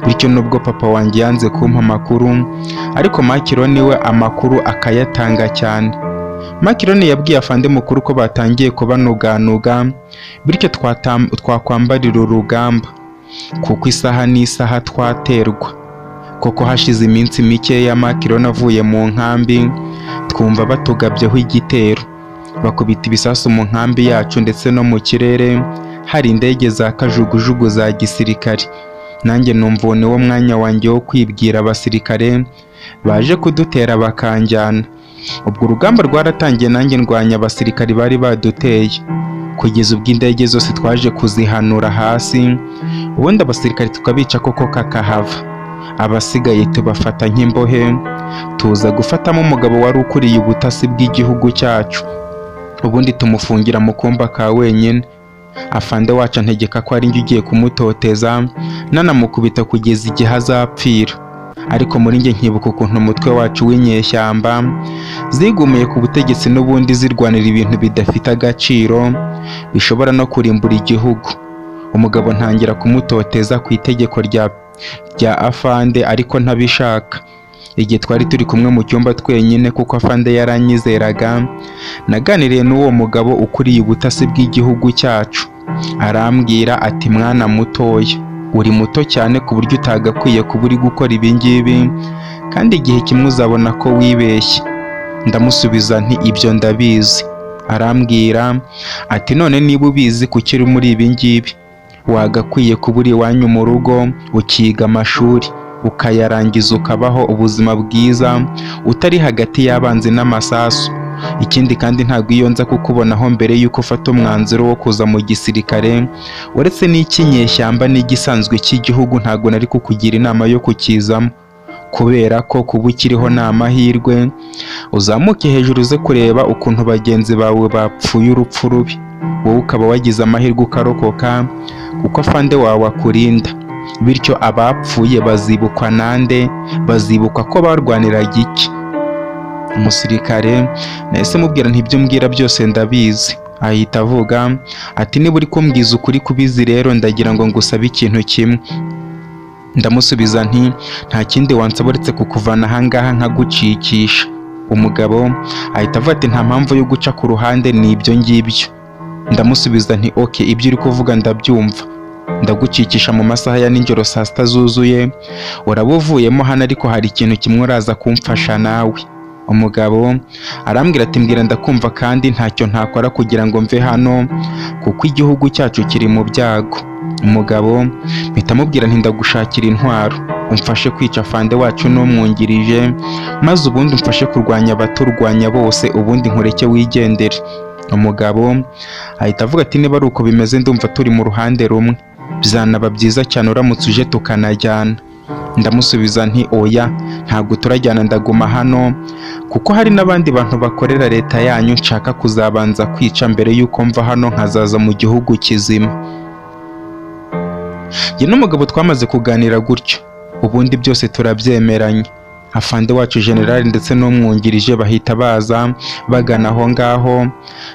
Bityo nubwo papa wanjye yanze kumpa amakuru, ariko Makironi we amakuru akayatanga cyane. Makironi yabwiye afande mukuru ko batangiye kubanuganuga, bityo twakwambarira urugamba, kuko isaha n'isaha twaterwa. Koko hashize iminsi mikeya Makironi avuye mu nkambi, twumva batugabyeho igitero, bakubita ibisasu mu nkambi yacu ndetse no mu kirere hari indege za kajugujugu za gisirikare. Nanjye numva uwo niwo mwanya wanjye wo kwibwira abasirikare baje kudutera bakanjyana. Ubwo urugamba rwaratangiye, nanjye ndwanya abasirikari bari baduteye, kugeza ubwo indege zose twaje kuzihanura hasi, ubundi abasirikari tukabica koko kakahava. Abasigaye tubafata nk'imbohe, tuza gufatamo umugabo wari ukuriye ubutasi bw'igihugu cyacu, ubundi tumufungira mu kumba ka wenyine. Afande wacu antegeka ko ari njye ugiye kumutoteza nanamukubita kugeza igihe azapfira. Ariko muri njye nkibuka ukuntu umutwe wacu w'inyeshyamba zigumiye ku butegetsi n'ubundi zirwanira ibintu bidafite agaciro bishobora no kurimbura igihugu. Umugabo ntangira kumutoteza ku itegeko rya afande, ariko ntabishaka. Igihe twari turi kumwe mu cyumba twenyine, kuko afande yaranyizeraga, naganiriye n'uwo mugabo ukuriye ubutasi bw'igihugu cyacu, arambwira ati: mwana mutoya, Uri muto cyane ku buryo utagakwiye kuba uri gukora ibi ngibi, kandi igihe kimwe uzabona ko wibeshye. Ndamusubiza nti: "Ibyo ndabizi." Arambwira ati: "None niba ubizi, kuki uri muri ibi ngibi? Wagakwiye kuba uri iwanyu mu rugo, ukiga amashuri ukayarangiza, ukabaho ubuzima bwiza utari hagati y'abanzi n'amasasu. Ikindi kandi, ntabwo iyo nza kukubonaho mbere y'uko ufata umwanzuro wo kuza mu gisirikare, uretse n'icy'inyeshyamba n'igisanzwe cy'igihugu, ntabwo nari kukugira inama yo kukizamo, kubera ko kuba ukiriho ni amahirwe. Uzamuke hejuru uze kureba ukuntu bagenzi bawe bapfuye urupfu rubi, wowe ukaba wagize amahirwe ukarokoka kuko afande wawe akurinda. Bityo abapfuye bazibukwa nande? Bazibukwa ko barwaniraga iki?" Umusirikare nahise mubwira nti: "Ibyo mbwira byose ndabizi." Ahita avuga ati: "Niba uri kumbwiza ukuri kubizi rero, ndagira ngo ngusabe ikintu kimwe." Ndamusubiza nti: "Nta kindi wansaba uretse kukuvana ahangaha nkagucikisha." Umugabo ahita avuga ati: "Nta mpamvu yo guca ku ruhande, ni ibyo ngibyo." Ndamusubiza nti: "Okay, ibyo uri kuvuga ndabyumva. Ndagucikisha mu masaha ya nijoro, saa 6 zuzuye uraba uvuyemo hano, ariko hari ikintu kimwe uraza kumfasha nawe." Umugabo arambwira ati: "Mbwira, ndakumva, kandi ntacyo ntakora kugira ngo mve hano kuko igihugu cyacu kiri mu byago." Umugabo mpita mubwira nti: "Ndagushakira intwaro, umfashe kwica afande wacu n'umwungirije, maze ubundi umfashe kurwanya abaturwanya bose, ubundi nkureke wigendere." Umugabo ahita avuga ati: "Niba ari uko bimeze, ndumva turi mu ruhande rumwe, byanaba byiza cyane uramutse uje tukanajyana." Ndamusubiza nti: "Oya, ntabwo turajyana, ndaguma hano kuko hari n'abandi bantu bakorera leta yanyu nshaka kuzabanza kwica mbere y'uko mva hano, nkazaza mu gihugu kizima." Njye n'umugabo twamaze kuganira gutyo, ubundi byose turabyemeranya. Afande wacu generali ndetse n'umwungirije bahita baza bagana aho ngaho.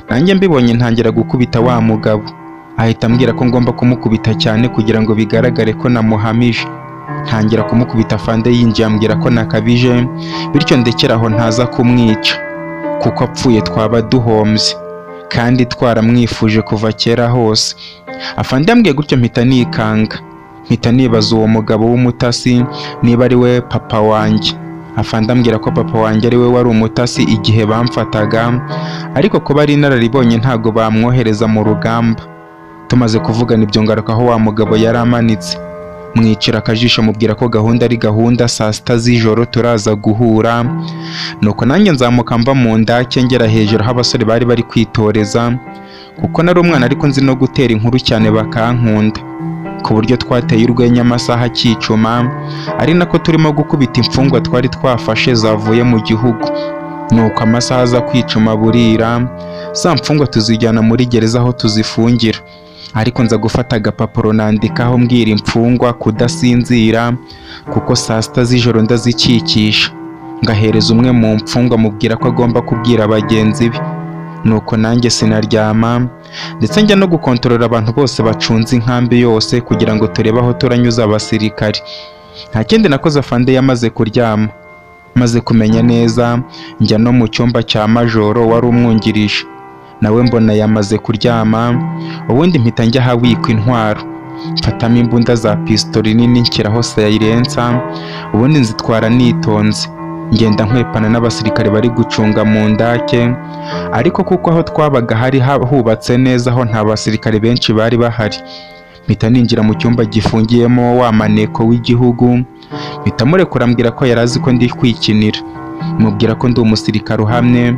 Nanjye mbibonye ntangira gukubita wa mugabo. Ahita ambwira ko ngomba kumukubita cyane kugira ngo bigaragare ko namuhamije. Ntangira kumukubita. Afande yinjiye ambwira ko nakabije, bityo ndekera aho ntaza kumwica, kuko apfuye twaba duhombye kandi twaramwifuje kuva kera hose. Afande yambwiye gutyo mpita nikanga, mpita nibaza uwo mugabo w'umutasi niba ari we papa wanjye. Afande ambwira ko papa wanjye ari we wari umutasi igihe bamfataga, ariko kuba ari inararibonye ntago bamwohereza mu rugamba. Tumaze kuvugana ibyo, ngaruka aho wa mugabo yari amanitse, mwicira akajisho, mubwira ko gahunda ari gahunda, saa 6 z'ijoro turaza guhura. Nuko nanjye nzamuka mva mu ndake, ngera hejuru aho abasore bari bari kwitoreza, kuko nari umwana ariko nzi no gutera inkuru cyane, bakankunda, ku buryo twateye urwenya amasaha akicuma, ari nako turimo gukubita imfungwa twari twafashe zavuye mu gihugu. Nuko amasaha aza kwicuma, burira, za mfungwa tuzijyana muri gereza aho tuzifungira. Ariko nza gufata agapapuro nandikaho mbwira imfungwa kudasinzira kuko saa 6 z'ijoro ndazikikisha, ngahereza umwe mu mfungwa, mubwira ko agomba kubwira bagenzi be. Nuko nanjye sinaryama, ndetse njya no gukontorora abantu bose bacunze inkambi yose kugira ngo turebe aho turanyuza abasirikari. Nta kindi nakoze afande yamaze kuryama. Maze kumenya neza, njya no mu cyumba cya majoro wari umwungirije, nawe mbona yamaze kuryama. Ubundi mpita njya ahabikwa intwaro, mfatamo imbunda za pistori nini, nshyiraho silencer, ubundi nzitwara nitonze, ngenda nkwepana n'abasirikare bari gucunga mu ndake. Ariko kuko aho twabaga hari hubatse neza, aho nta basirikare benshi bari bahari, mpita ninjira mu cyumba gifungiyemo wa maneko w'igihugu. Mpita murekura, ambwira ko yari azi ko ndi kwikinira. Mubwira ko ndi umusirikare uhamye,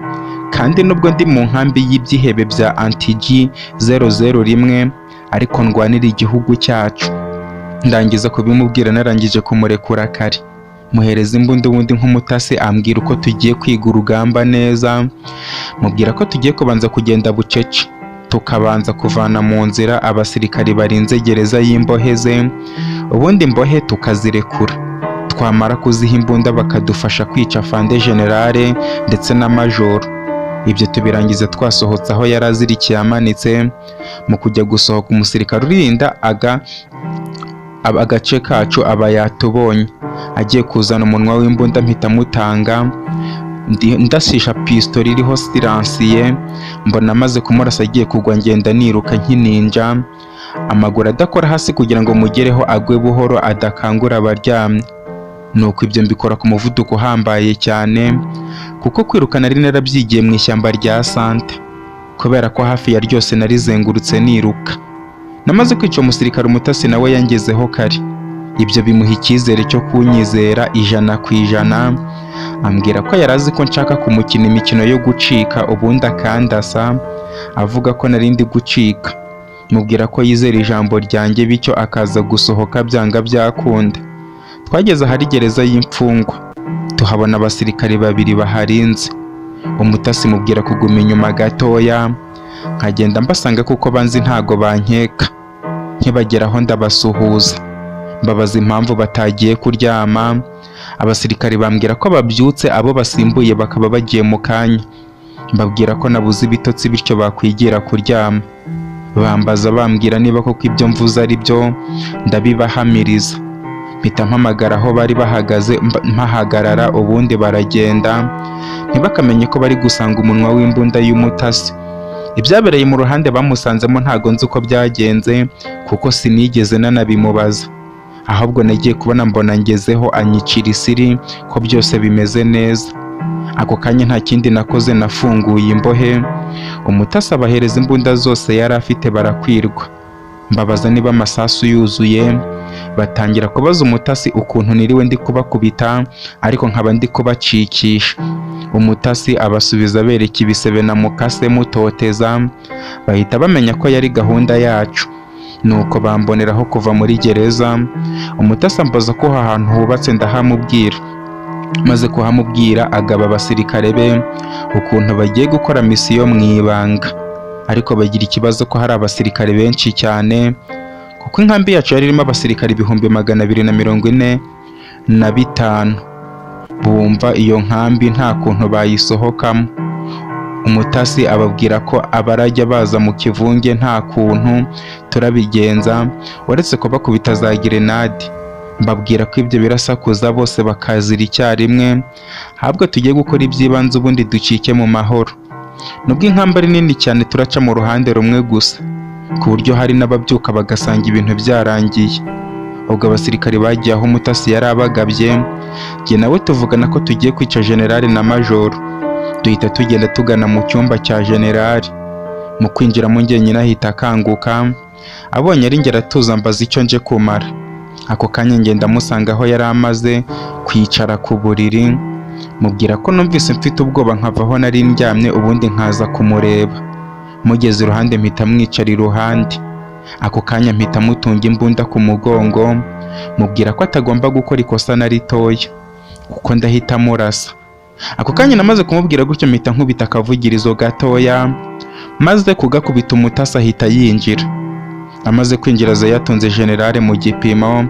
kandi nubwo ndi mu nkambi y'ibyihebe bya antigi 001, ariko ndwanira igihugu cyacu. Ndangiza kubimubwira, narangije kumurekura kare, muhereza imbunda, ubundi nk'umutasi ambwira uko tugiye kwiga urugamba neza. Mubwira ko tugiye kubanza kugenda bucece, tukabanza kuvana mu nzira abasirikari barinze gereza y'imbohe ze, ubundi imbohe tukazirekura, twamara kuziha imbunda bakadufasha kwica afande generale ndetse na majoro. Ibyo tubirangiza twasohotse aho yari azirikiye amanitse. Mu kujya gusohoka, umusirikare urinda agace kacu aba yatubonye, agiye kuzana umunwa w'imbunda, mpita mutanga, ndashisha pistori iriho silencieux. Mbona amaze kumurasa agiye kugwa, ngenda niruka nkininja. Amaguru adakora hasi kugira ngo mugereho agwe buhoro adakangura abaryamye. Nuko ibyo mbikora ku muvuduko uhambaye cyane, kuko kwiruka nari narabyigiye mu ishyamba rya Santa, kubera ko hafi ya ryose narizengurutse niruka. Namaze kwica umusirikare, umutasi nawe yangezeho kare. Ibyo bimuha icyizere cyo kunyizera 100%, ambwira ko yari azi ko nshaka kumukina imikino yo gucika ubundi akandasa, avuga ko nari ndi gucika. Mubwira ko yizera ijambo ryanjye, bityo akaza gusohoka byanga byakunda. Twageze ahari gereza y'imfungwa, tuhabona abasirikare babiri baharinze. Umutasi mubwira kuguma inyuma gatoya, nkagenda mbasanga kuko banzi ntago bankeka. Nkibageraho ndabasuhuza, mbabaza impamvu batagiye kuryama. Abasirikare bambwira ko babyutse, abo basimbuye bakaba bagiye mu kanya. Mbabwira ko nabuze ibitotsi, bityo bakwigira kuryama. Bambaza bambwira niba koko ibyo mvuze ari byo, ndabibahamiriza. Mpita mpamagara aho bari bahagaze, mpahagarara, ubundi baragenda ntibakamenye ko bari gusanga umunwa w'imbunda y'umutasi. Ibyabereye mu ruhande bamusanzemo ntago nzi uko byagenze, kuko sinigeze nanabimubaza. Ahubwo nagiye kubona mbona ngezeho anyicira isiri ko byose bimeze neza. Ako kanya nta kindi nakoze, nafunguye imbohe, umutasi abahereza imbunda zose yari afite barakwirwa. Mbabaza niba amasasu yuzuye, batangira kubaza umutasi ukuntu niriwe ndi kubakubita ariko nkaba ndi kubacikisha. Umutasi abasubiza bereka ibisebe na mukase mutoteza, bahita bamenya ko yari gahunda yacu. Nuko bamboneraho kuva muri gereza. Umutasi ambaza ko aho hantu hubatse, ndahamubwira. Maze kuhamubwira agaba abasirikare be ukuntu bagiye gukora misiyo mu ibanga, ariko bagira ikibazo ko hari abasirikare benshi cyane, kuko inkambi yacu yari irimo abasirikare 245,000. Bumva iyo nkambi nta kuntu bayisohokamo. Umutasi ababwira ko abarajya baza mu kivunge nta kuntu turabigenza uretse kubakubita za gerenade. Mbabwira ko ibyo birasakuza bose bakazira icyarimwe, ahubwo tugiye gukora iby'ibanze ubundi ducike mu mahoro. Nubwo inkambi ari nini cyane, turaca mu ruhande rumwe gusa, ku buryo hari n'ababyuka bagasanga ibintu byarangiye. Ubwo abasirikare bagiye aho umutasi yari abagabye, jye nawe tuvugana ko tugiye kwica generali na majoro. Duhita tugenda tugana mu cyumba cya generali. Mu kwinjiramo njyenyine ahita akanguka, abonye ari njye aratuza, ambaza icyo nje kumara. Ako kanya ngenda musanga aho yari amaze kwicara ku buriri, mubwira ko numvise mfite ubwoba nkava aho nari ndyamye ubundi nkaza kumureba. Mugeze iruhande mpita mwicara iruhande. Ako kanya mpita mutunga imbunda ku mugongo, mubwira ko atagomba gukora ikosa na ritoya kuko ndahita murasa. Ako kanya namaze kumubwira gutyo mpita nkubita akavugirizo gatoya, maze kugakubita umutasi ahita yinjira. Amaze kwinjira aza yatunze generale mu gipimo,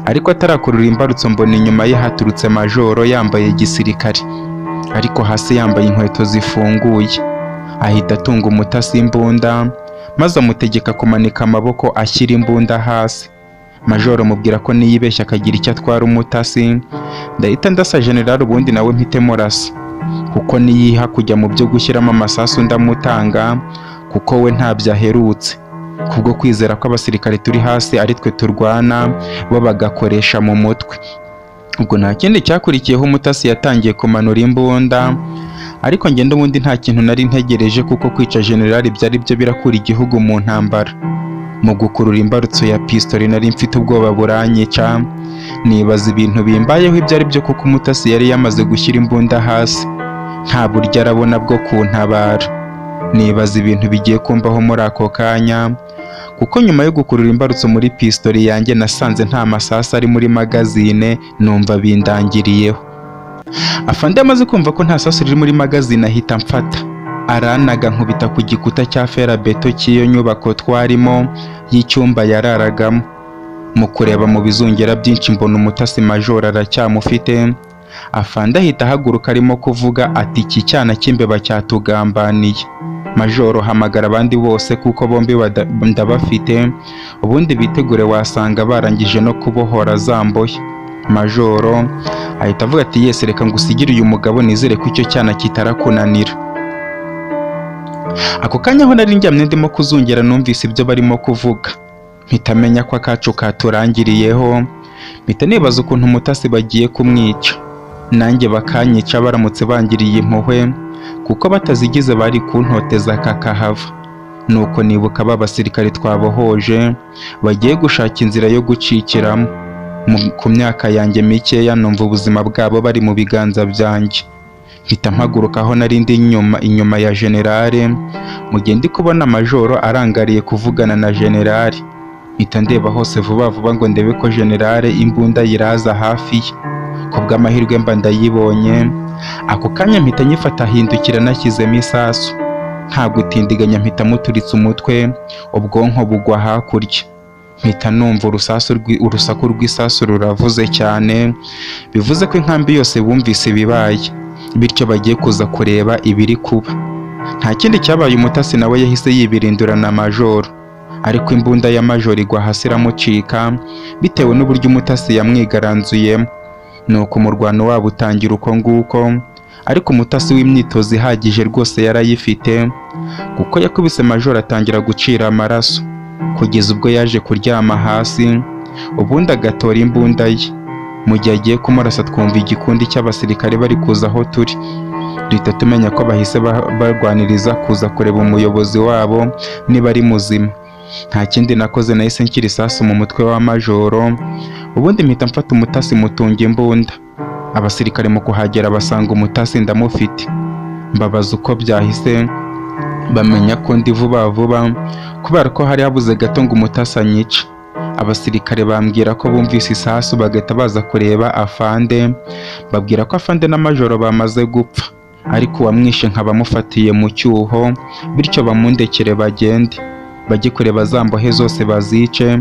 ariko atarakurura imbarutso mbona inyuma ye haturutse majoro yambaye gisirikare, ariko hasi yambaye inkweto zifunguye. Ahita atunga umutasi imbunda, maze amutegeka kumanika amaboko ashyira imbunda hasi. Majoro amubwira ko niyibeshya akagira icyo atwara umutasi, ndahita ndasa generale ubundi nawe mpite murasa, kuko niyiha kujya mu byo gushyiramo amasasu ndamutanga, kuko we ntabyo aherutse. Kubwo kwizera ko abasirikare turi hasi ari twe turwana, bo bagakoresha mu mutwe. Ubwo nta kindi cyakurikiyeho, umutasi yatangiye kumanura imbunda, ariko njye n'ubundi nta kintu nari ntegereje, kuko kwica generali byari byo birakura igihugu mu ntambara. Mu gukurura imbarutso ya pistori nari mfite ubwoba buranyica, nibaza ibintu bimbayeho ibyo ari byo, kuko umutasi yari yamaze gushyira imbunda hasi, nta buryo arabona bwo kuntabara. Nibaza ibintu bigiye kumbaho muri ako kanya, kuko nyuma yo gukurura imbarutso muri pistori yanjye nasanze nta masasu ari muri magazine, numva bindangiriyeho. Afande amaze kumva ko nta sasu riri muri magazine ahita amfata, aranaga nkubita ku gikuta cya ferabeto cy'iyo nyubako twarimo y'icyumba yararagamo. Mu kureba mu bizungera byinshi mbona umutasi majoro aracyamufite. Afande ahita ahaguruka arimo kuvuga ati iki cyana cy'imbeba cyatugambaniye. Majoro hamagara abandi bose kuko bombi ndabafite, ubundi bitegure wasanga barangije no kubohora za mbohe. Majoro ahita avuga ati yese reka ngusigire uyu mugabo, nizere ko icyo cyana kitarakunanira. Ako kanya aho nari ndyamye ndimo kuzungera numvise ibyo barimo kuvuga. Mpita menya ko akacu katurangiriyeho. Mpita nibaza ukuntu umutasi bagiye kumwica, nanjye bakanyica baramutse bangiriye impuhwe, kuko batazigize bari kuntoteza kakahava. Nuko nibuka ba basirikare twabohoje bagiye gushaka inzira yo gucikiramo. Ku myaka yanjye mikeya numva ubuzima bwabo bari mu biganza byanjye. Mpita mpaguruka aho nari ndi inyuma inyuma ya generale, mu gihe ndi kubona majoro arangariye kuvugana na generale. Mpita ndeba hose vuba vuba ngo ndebe ko generale imbunda yiraza hafi ye. Ku bw'amahirwe mba ndayibonye. Ako kanya mpita nyifata, hindukira nashyizemo isasu. Nta gutindiganya mpita muturitsa umutwe, ubwonko bugwa hakurya. Mpita numva urusaku rw'isasu ruravuze cyane, bivuze ko inkambi yose bumvise ibibaye, bityo bagiye kuza kureba ibiri kuba. Nta kindi cyabaye, umutasi nawe yahise yibirindura na majoro, ariko imbunda ya majoro igwa hasi iramucika bitewe n'uburyo umutasi yamwigaranzuyemo. Nuko umurwano wabo utangira uko nguko, ariko umutasi w'imyitozo ihagije rwose yarayifite, kuko yakubise majoro atangira gucira amaraso, kugeza ubwo yaje kuryama hasi, ubundi agatora imbunda ye. Mu gihe agiye kumurasa twumva igikundi cy'abasirikare bari kuza aho turi. Duhita tumenya ko bahise barwaniriza kuza kureba umuyobozi wabo niba ari muzima. Nta kindi nakoze, nahise nshyira isasu mu mutwe wa majoro, ubundi mpita mfata umutasi mutunga imbunda. Abasirikare mu kuhagera basanga umutasi ndamufite. Mbabaza uko byahise, bamenya ko ndi vuba vuba kubera ko hari habuze gato ngo umutasi anyice. Abasirikare bambwira ko bumvise isasu bagahita baza kureba afande, babwira ko afande na majoro bamaze gupfa, ariko uwamwishe nkaba amufatiye mu cyuho, bityo bamundekere bagende bajye kureba za mbohe zose bazice,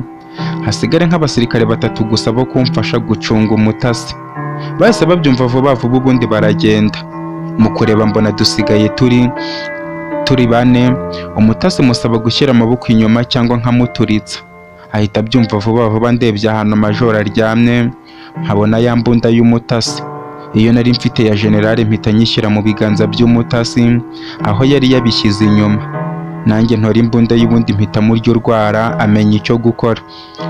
hasigare nk'abasirikare batatu gusa bo kumfasha gucunga umutasi. Bahise babyumva vuba vuba ubundi baragenda. Mu kureba mbona dusigaye turi bane. Umutasi musaba gushyira amaboko inyuma cyangwa nkamuturitsa, ahita abyumva vuba vuba. Ndebye ahantu majoro aryamye nkabona ya mbunda y'umutasi, iyo nari mfite ya generale, mpita nyishyira mu biganza by'umutasi aho yari yabishyize inyuma. Nanjye ntora imbunda y'ubundi mpita murya urwara, amenya icyo gukora.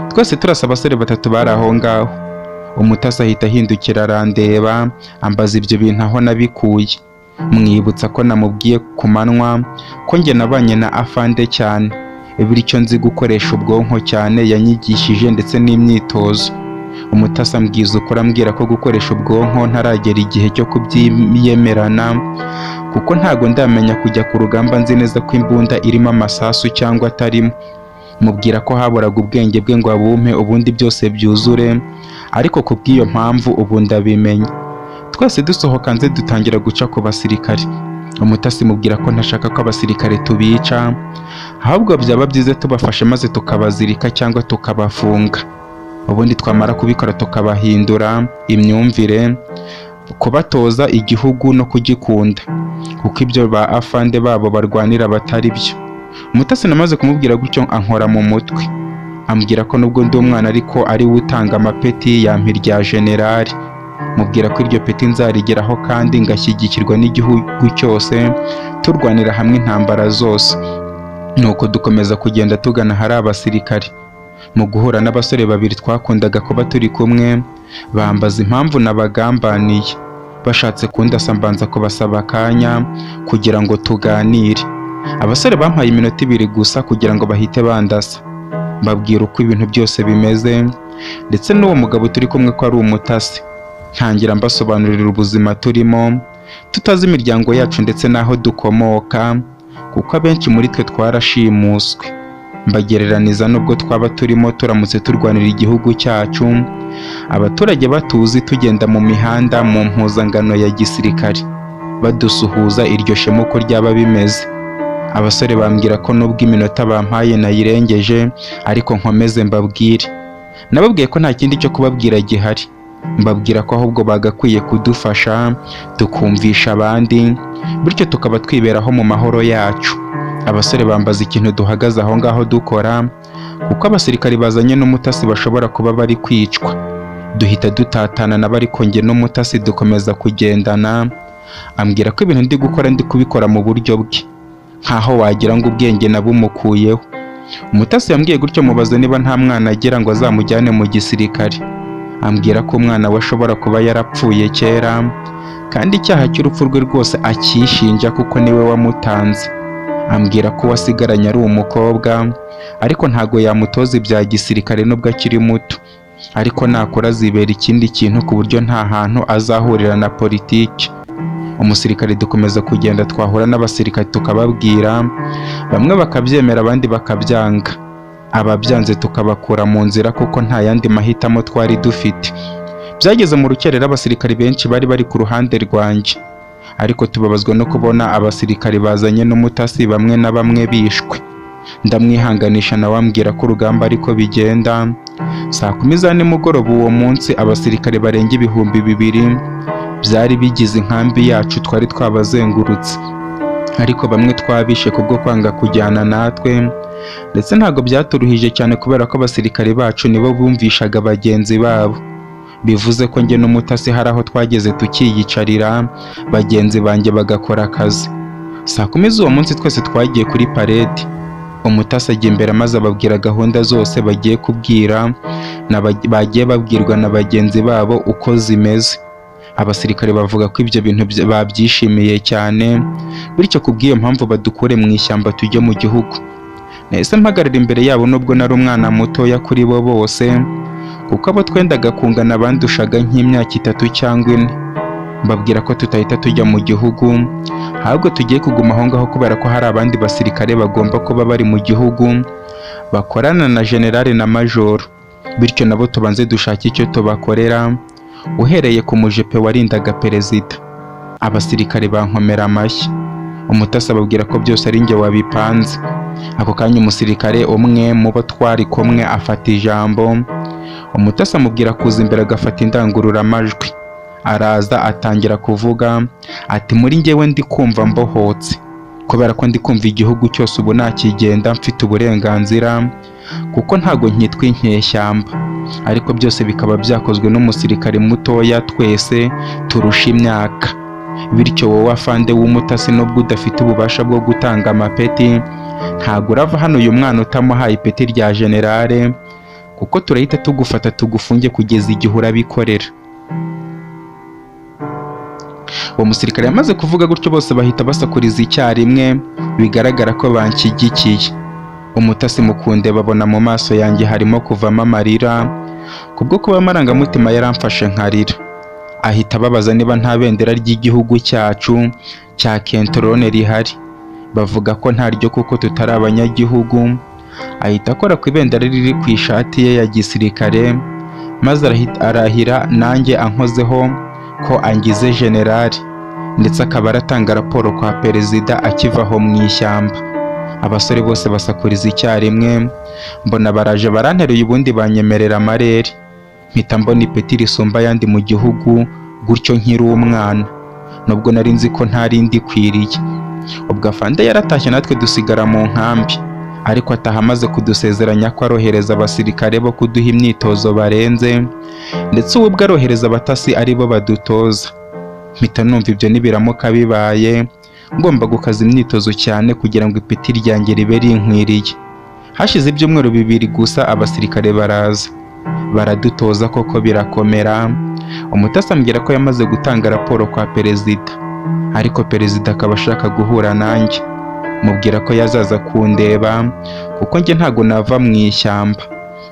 Twese turasa abasore batatu bari aho ngaho. Umutasi ahita ahindukira arandeba, ambaza ibyo bintu aho nabikuye. Mwibutsa ko namubwiye ku manywa ko njye nabanye na afande cyane, bityo nzi gukoresha ubwonko cyane, yanyigishije ndetse n'imyitozo. Umutasi ambwiza ukuri, ambwira ko gukoresha ubwonko ntaragera igihe cyo kubyiyemerana, kuko ntago ndamenya kujya ku rugamba nzi neza ko imbunda irimo amasasu cyangwa atarimo. Mubwira ko haburaga ubwenge bwe ngo abumpe ubundi byose byuzure, ariko ku bw'iyo mpamvu ubu ndabimenya. Twese dusohoka nze dutangira guca ku basirikare. Umutasi mubwira ko ntashaka ko abasirikare tubica, ahubwo byaba byiza tubafashe maze tukabazirika cyangwa tukabafunga, ubundi twamara kubikora tukabahindura imyumvire, kubatoza igihugu no kugikunda, kuko ibyo ba afande babo barwanira batari byo. Umutasi namaze kumubwira gutyo ankora mu mutwe, ambwira ko nubwo ndi umwana ariko ari we utanga amapeti yampa irya generali. Mubwira ko iryo peti nzarigeraho kandi ngashyigikirwa n'igihugu cyose, turwanira hamwe intambara zose. Nuko dukomeza kugenda tugana ahari abasirikare. Mu guhura n'abasore babiri twakundaga kuba turi kumwe, bambaza impamvu nabagambaniye. Bashatse kundasa mbanza kubasaba akanya kugira ngo tuganire. Abasore bampaye iminota 2 gusa kugira ngo bahite bandasa. Mbabwira uko ibintu byose bimeze, ndetse n'uwo mugabo turi kumwe ko ari umutasi. Ntangira mbasobanurira ubuzima turimo, tutazi imiryango yacu ndetse n'aho dukomoka, kuko abenshi muri twe twarashimuswe. Mbagereraniza n'ubwo twaba turimo turamutse turwanira igihugu cyacu, abaturage batuzi tugenda mu mihanda mu mpuzangano ya gisirikare, badusuhuza, iryo shema uko ryaba bimeze. Abasore bambwira ko nubwo iminota bampaye nayirengeje, ariko nkomeze mbabwire. Nababwiye ko nta kindi cyo kubabwira gihari, mbabwira ko ahubwo bagakwiye kudufasha tukumvisha abandi, bityo tukaba twiberaho mu mahoro yacu. Abasore bambaza ikintu duhagaze aho ngaho dukora, kuko abasirikari bazanye n'umutasi bashobora kuba bari kwicwa. Duhita dutatana nabo, ariko njye n'umutasi dukomeza kugendana. Ambwira ko ibintu ndi gukora ndi kubikora mu buryo bwe, nkaho wagira ngo ubwenge nabumukuyeho. Umutasi yambwiye gutyo mubaza niba nta mwana agira ngo azamujyane mu gisirikare. Ambwira ko umwana we ashobora kuba yarapfuye kera, kandi icyaha cy'urupfu rwe rwose akishinja kuko niwe wamutanze. Ambwira ko uwasigaranye ari umukobwa, ariko ntago yamutoza ibya gisirikare nubwo akiri muto, ariko nakura azibera ikindi kintu ku buryo nta hantu azahurira na politiki. Umusirikare dukomeza kugenda, twahura n'abasirikare tukababwira, bamwe bakabyemera abandi bakabyanga. Ababyanze tukabakura mu nzira kuko nta yandi mahitamo twari dufite. Byageze mu rukerera abasirikare benshi bari bari ku ruhande rwanjye, ariko tubabazwa no kubona abasirikare bazanye n'umutasi bamwe na bamwe bishwe. Ndamwihanganisha nawe ambwira ko urugamba ariko bigenda. Saa 10 za nimugoroba uwo munsi abasirikare barenga 2000 byari bigize inkambi yacu twari twabazengurutse, ariko bamwe twabishe kubwo kwanga kujyana natwe, ndetse ntabwo byaturuhije cyane kubera ko abasirikare bacu nibo bumvishaga bagenzi babo. Bivuze ko njye n'umutasi hari aho twageze tukiyicarira, bagenzi banjye bagakora akazi. Saa 10 z'uwo munsi twese twagiye kuri parede. Umutasi ajya imbere maze ababwira gahunda zose bagiye kubwira bagiye babwirwa na bagenzi babo uko zimeze. Abasirikare bavuga ko ibyo bintu babyishimiye cyane, bityo kubw'iyo mpamvu badukure mu ishyamba tujye mu gihugu. Nahise mpagarara imbere yabo nubwo nari umwana mutoya kuri bo bose, kuko abo twendaga kungana bandushaga nk'imyaka 3 cyangwa 4. Mbabwira ko tutahita tujya mu gihugu, ahubwo tugiye kuguma aho ngaho kubera ko hari abandi basirikare bagomba kuba bari mu gihugu bakorana na generale na majoro, bityo nabo tubanze dushake icyo tubakorera, uhereye ku mujepe warindaga perezida. Abasirikare bankomera amashyi. Umutasi ababwira ko byose ari njye wabipanze. Ako kanya umusirikare umwe mu bo twari kumwe afata ijambo. Umutasi amubwira kuza imbere agafata indangururamajwi. Araza atangira kuvuga ati muri njyewe ndi kumva mbohotse, kubera ko ndi kumva igihugu cyose ubu nakigenda mfite uburenganzira, kuko ntago nkitwa inyeshyamba, ariko byose bikaba byakozwe n'umusirikare mutoya twese turusha imyaka. Bityo wowe afande w'umutasi nubwo udafite ububasha bwo gutanga amapeti, ntago urava hano uyu mwana utamuhaye ipeti rya generale, kuko turahita tugufata tugufunge kugeza igihe urabikorera. Uwo musirikare yamaze kuvuga gutyo bose bahita basakuriza icyarimwe, bigaragara ko banshyigikiye. Umutasi mukunde babona mu maso yanjye harimo kuvamo amarira, kubwo kuba amarangamutima yaramfashe nkarira. Ahita ababaza niba nta bendera ry'igihugu cyacu cya Kentrone rihari. Bavuga ko ntaryo kuko tutari abanyagihugu. Ahita akora ku ibendera riri ku ishati ye ya gisirikare, maze arahira nanjye ankozeho ko angize generali, ndetse akaba aratanga raporo kwa perezida akiva aho mu ishyamba. Abasore bose basakuriza icyarimwe, mbona baraje baranteruye ubundi banyemerera amarere. Mpita mbona ipeti risumba ayandi mu gihugu gutyo nkiri umwana, nubwo nari nzi ko ntari ndikwiriye. Ubwo afande yaratashye natwe dusigara mu nkambi, ariko ataha amaze kudusezeranya ko arohereza abasirikare bo kuduha imyitozo barenze, ndetse ubu ubwo arohereza abatasi aribo badutoza. Mpita numva ibyo nibiramuka bibaye ngomba gukaza imyitozo cyane kugira ngo ipeti ryanjye ribe rinkwiriye. Hashize ibyumweru 2 gusa abasirikare baraza baradutoza koko birakomera. Umutasi ambwira ko yamaze gutanga raporo kwa perezida, ariko perezida akaba ashaka guhura nanjye. Mubwira ko yazaza kundeba kuko njye ntago nava mu ishyamba,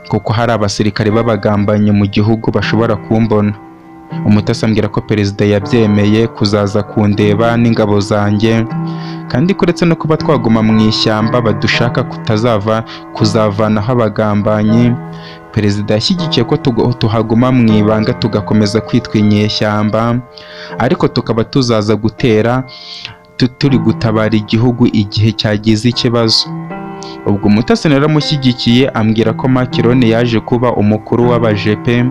kuko hari abasirikare b'abagambanyi mu gihugu bashobora kumbona. Umutasi ambwira ko perezida yabyemeye kuzaza kundeba n'ingabo zanjye, kandi ko uretse no kuba twaguma mu ishyamba badushaka kutazava kuzavanaho abagambanyi, perezida yashyigikiye ko tuhaguma mu ibanga tugakomeza kwitwa inyeshyamba, ariko tukaba tuzaza gutera turi gutabara igihugu igihe cyagize ikibazo. Ubwo umutasi naramushyigikiye, ambwira ko Macron yaje kuba umukuru w'abajepe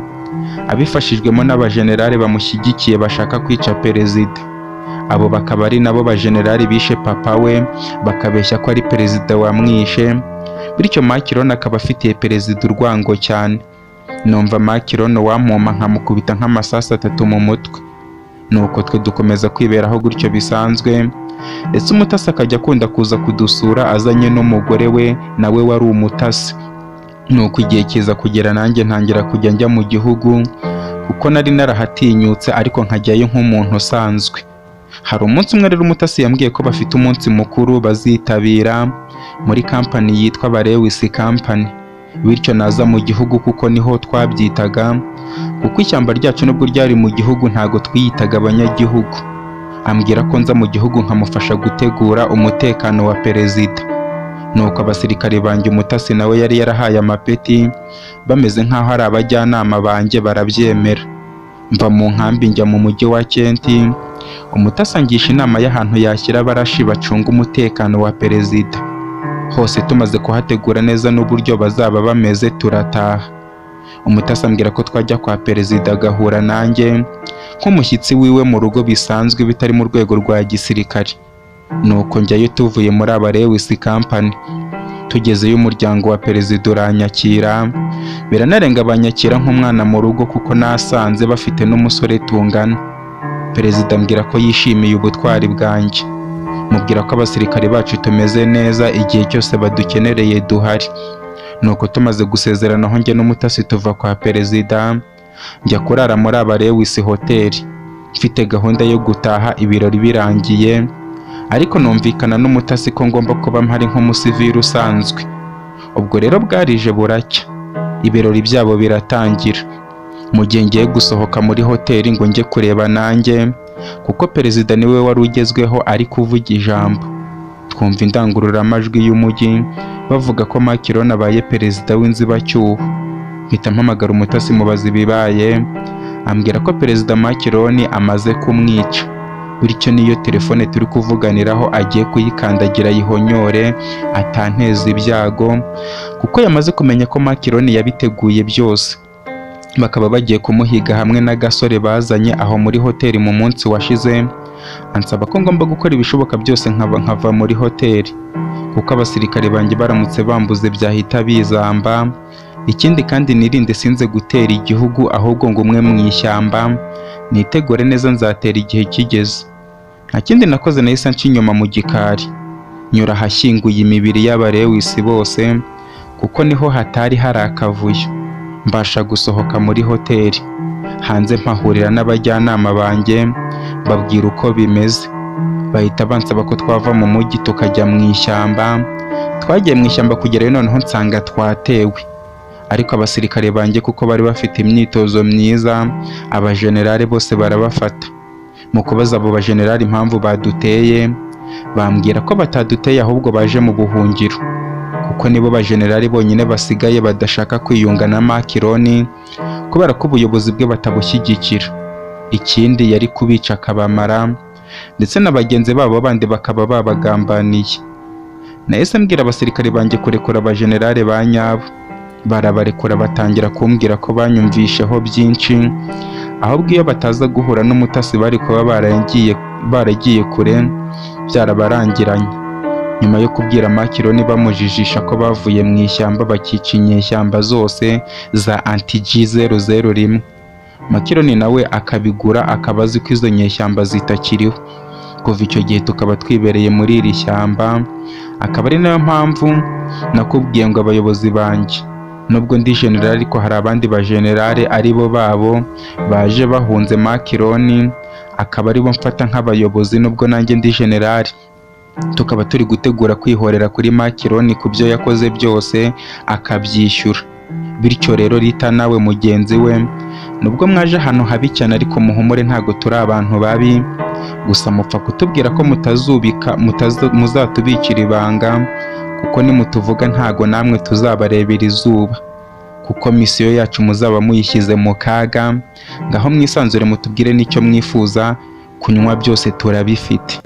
abifashijwemo n'abajenerali bamushyigikiye bashaka kwica perezida. Abo bakaba ari nabo bajenerali bishe papa we bakabeshya ko ari perezida wamwishe, bityo Macron akaba afitiye perezida urwango cyane. Numva Macron wampoma nkamukubita nk'amasasu 3 mu mutwe. Nuko twe dukomeza kwiberaho gutyo bisanzwe. Ndetse umutasi akajya akunda kuza kudusura azanye n'umugore we nawe wari umutasi. Nuko igihe kiza kugera nanjye ntangira kujya njya mu gihugu kuko nari narahatinyutse, ariko nkajyayo nk'umuntu usanzwe. Hari umunsi umwe rero umutasi yambwiye ko bafite umunsi mukuru bazitabira muri kampani yitwa Barewisi Company, bityo naza mu gihugu kuko niho twabyitaga, kuko ishyamba ryacu nubwo ryari mu gihugu ntago twiyitaga abanyagihugu. Ambwira ko nza mu gihugu nkamufasha gutegura umutekano wa perezida. Nuko abasirikare banjye umutasi nawe yari yarahaye amapeti bameze nk'aho ari abajyanama banjye barabyemera. Mva mu nkambi njya mu mujyi wa Kenti, umutasi angisha inama y'ahantu yashyira abarashi bacunga umutekano wa perezida. Hose tumaze kuhategura neza n'uburyo bazaba bameze turataha. Umutasi ambwira ko twajya kwa perezida agahura nanjye nk'umushyitsi wiwe mu rugo bisanzwe bitari mu rwego rwa gisirikare. Nuko njyayo tuvuye muri Abarewisi Company. Tugezeyo umuryango wa perezida uranyakira, biranarenga banyakira nk'umwana mu rugo kuko nasanze bafite n'umusore tungana. Perezida ambwira ko yishimiye ubutwari bwanjye, mubwira ko abasirikare bacu tumeze neza igihe cyose badukenereye duhari. Nuko tumaze gusezeranaho njye n'umutasi tuva kwa perezida njya kurara muri Abarewisi hoteli, mfite gahunda yo gutaha ibirori birangiye, ariko numvikana n'umutasi ko ngomba kuba mpari nk'umusivili usanzwe. Ubwo rero bwarije buracya, ibirori byabo biratangira. Mu gihe ngiye gusohoka muri hoteli ngo njye kureba nanjye, kuko perezida niwe wari ugezweho ari kuvuga ijambo, twumva indangururamajwi y'umujyi bavuga ko Macron abaye perezida w'inzibacyuho. Mpita mpamagara umutasi mubaza ibibaye, ambwira ko perezida Macron amaze kumwica, bityo niyo telefone turi kuvuganiraho agiye kuyikandagira ayihonyore atanteza ibyago, kuko yamaze kumenya ko Macron yabiteguye byose. Bakaba bagiye kumuhiga hamwe n'agasore bazanye aho muri hoteli mu munsi washize. Ansaba ko ngomba gukora ibishoboka byose nkava muri hoteli, kuko abasirikare banjye baramutse bambuze byahita bizamba. Ikindi kandi nirinde sinze gutera igihugu ahubwo ngo umwe mu ishyamba, nitegure neza nzatera igihe kigeze. Nta kindi nakoze nahise nca inyuma mu gikari, nyura ahashyinguye imibiri y'Abarewisi bose kuko niho hatari hari akavuyo. Mbasha gusohoka muri hoteli, hanze mpahurira n'abajyanama banjye mbabwira uko bimeze. Bahita bansaba ko twava mu mujyi tukajya mu ishyamba. Twagiye mu ishyamba kugerayo noneho nsanga twatewe, ariko abasirikare banjye kuko bari bafite imyitozo myiza abajenerali bose barabafata. Mu kubaza abo bajenerali impamvu baduteye, bambwira ko bataduteye ahubwo baje mu buhungiro, kuko nibo bajenerali bonyine basigaye badashaka kwiyunga na Macron kubera ko ubuyobozi bwe batabushyigikira. Ikindi yari kubica akabamara, ndetse na bagenzi babo bandi bakaba babagambaniye. Nahise mbwira abasirikare banjye kurekura abajenerali ba nyabo, barabarekura batangira kumbwira ko banyumvisheho byinshi, ahubwo iyo bataza guhura n'umutasi bari kuba baragiye kure byarabarangiranye. Nyuma yo kubwira Macron bamujijisha ko bavuye mu ishyamba bakica inyeshyamba zose za anti-G 001, Macron nawe akabigura akaba azi ko izo nyeshyamba zitakiriho. Kuva icyo gihe tukaba twibereye muri iri shyamba, akaba ari nayo mpamvu nakubwiye ngo abayobozi banjye nubwo ndi generali ariko hari abandi bajenerali aribo babo baje bahunze Macron, akaba aribo mfata nk'abayobozi nubwo nanjye ndi generali. Tukaba turi gutegura kwihorera kuri Macron ku byo yakoze byose akabyishyura. Bityo rero Rita nawe mugenzi we, nubwo mwaje ahantu habi cyane ariko muhumure ntago turi abantu babi, gusa mupfa kutubwira ko mutazubika muzatubikira ibanga, kuko nimutuvuga ntago namwe tuzabarebera izuba, kuko misiyo yacu muzaba muyishyize mu kaga. Ngaho mwisanzure mutubwire n'icyo mwifuza kunywa byose turabifite.